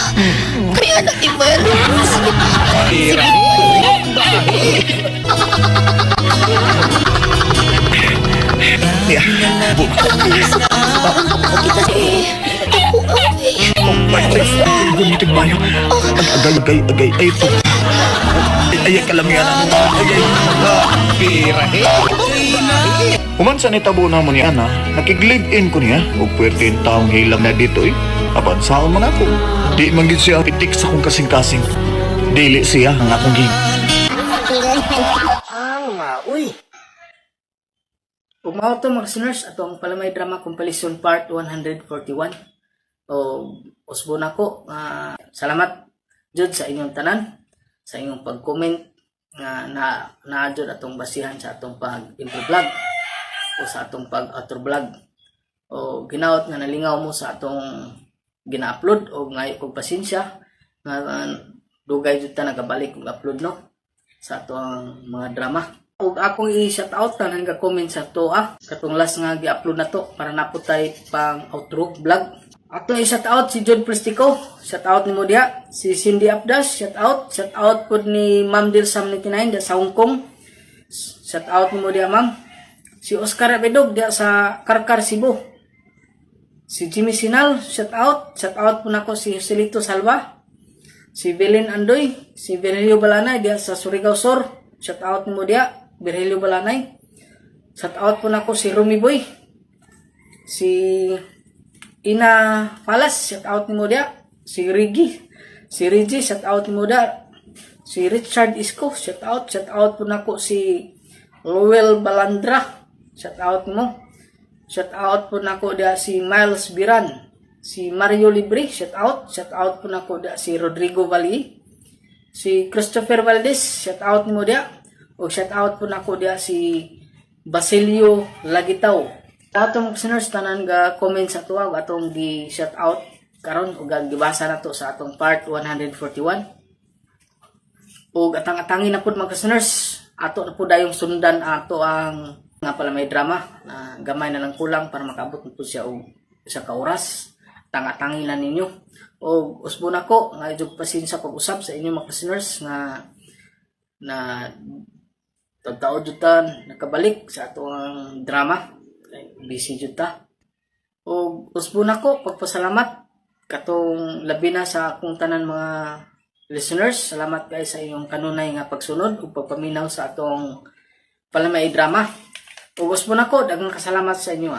Kaya anak ni Mel. Sige pa. Sige. Yeah. Bu. Kita eh. Ako ay. Oh, ay, ay, gumitig bayo. Agay, agay, agay, ay, ito. Ay, ay, kalamian. Ay, ay, Human sa nitabo na mo niya na, nakig-live-in ko niya. O pwerte yung taong hilam na dito eh. Apan saan man ako. Di man gid siya pitik sa kong kasing-kasing. Dili siya ang akong gig. Uy! Ug mao to mga listeners, ato ang Palamay Drama Compilation Part 141. O usbo na ko. Salamat jud sa inyong tanan, sa inyong pag-comment nga na naa jud atong basihan sa atong pag-intro vlog o sa atong pag-outro vlog. O ginaot nga nalingaw mo sa atong gina-upload o ngayo kog pasensya nga dugay jud ta nagabalik og upload no sa atong mga drama. Ug akong i-shout out tanan ga comment sa to katong last nga gi-upload na to para napot tay pang outro vlog. Atong i-shout out si John Plastico, shout out nimo diha, si Cindy Abdas, shout out, shout out pud ni Ma'am Del Sam 99 diha sa Hong Kong. Shout out nimo diha ma'am. Si Oscar Abedog diha sa Karkar Cebu. Si Jimmy Sinal, shout out po nako si Joselito Salva. Si Belin Andoy, si Virgilio Balanay diha sa Surigao Sur. Shout out nimo diha, Virgilio Balanay. Shout out po nako si Rumi Boy. Si Ina Falas, shout out nimo diha. Si Rigi, si Rigi, shout out nimo diha. Si Richard Isko, shout out po nako si Lowell Balandra, shout out mo. Shout out po nako diha si Miles Biran, si Mario Libre, shout out po nako diha si Rodrigo Vali, si Christopher Valdez, shout out nimo diha. O shout out po nako diha si Basilio Lagitaw. Atong mga listeners tanan ga comment sa tuwa ug atong gi shout out karon ug gibasa na to sa atong part 141. Ug atang-atangin na pud mga listeners, ato na pud dayong sundan ato ang nga pala may drama na gamay na lang kulang para makaabot na pud siya og isa ka oras. Tanga-tangin lang ninyo. Og usbo nako nga jud pasensya pag-usab sa inyo mga listeners nga na tagtao jud ta nakabalik sa ato ang drama. Busy jud ta. Og usbo nako pagpasalamat katong labi na sa akong tanan mga listeners. Salamat kay sa inyong kanunay nga pagsunod ug pagpaminaw sa atong palamay drama. Ug usbo nako daghang kasalamat sa inyo.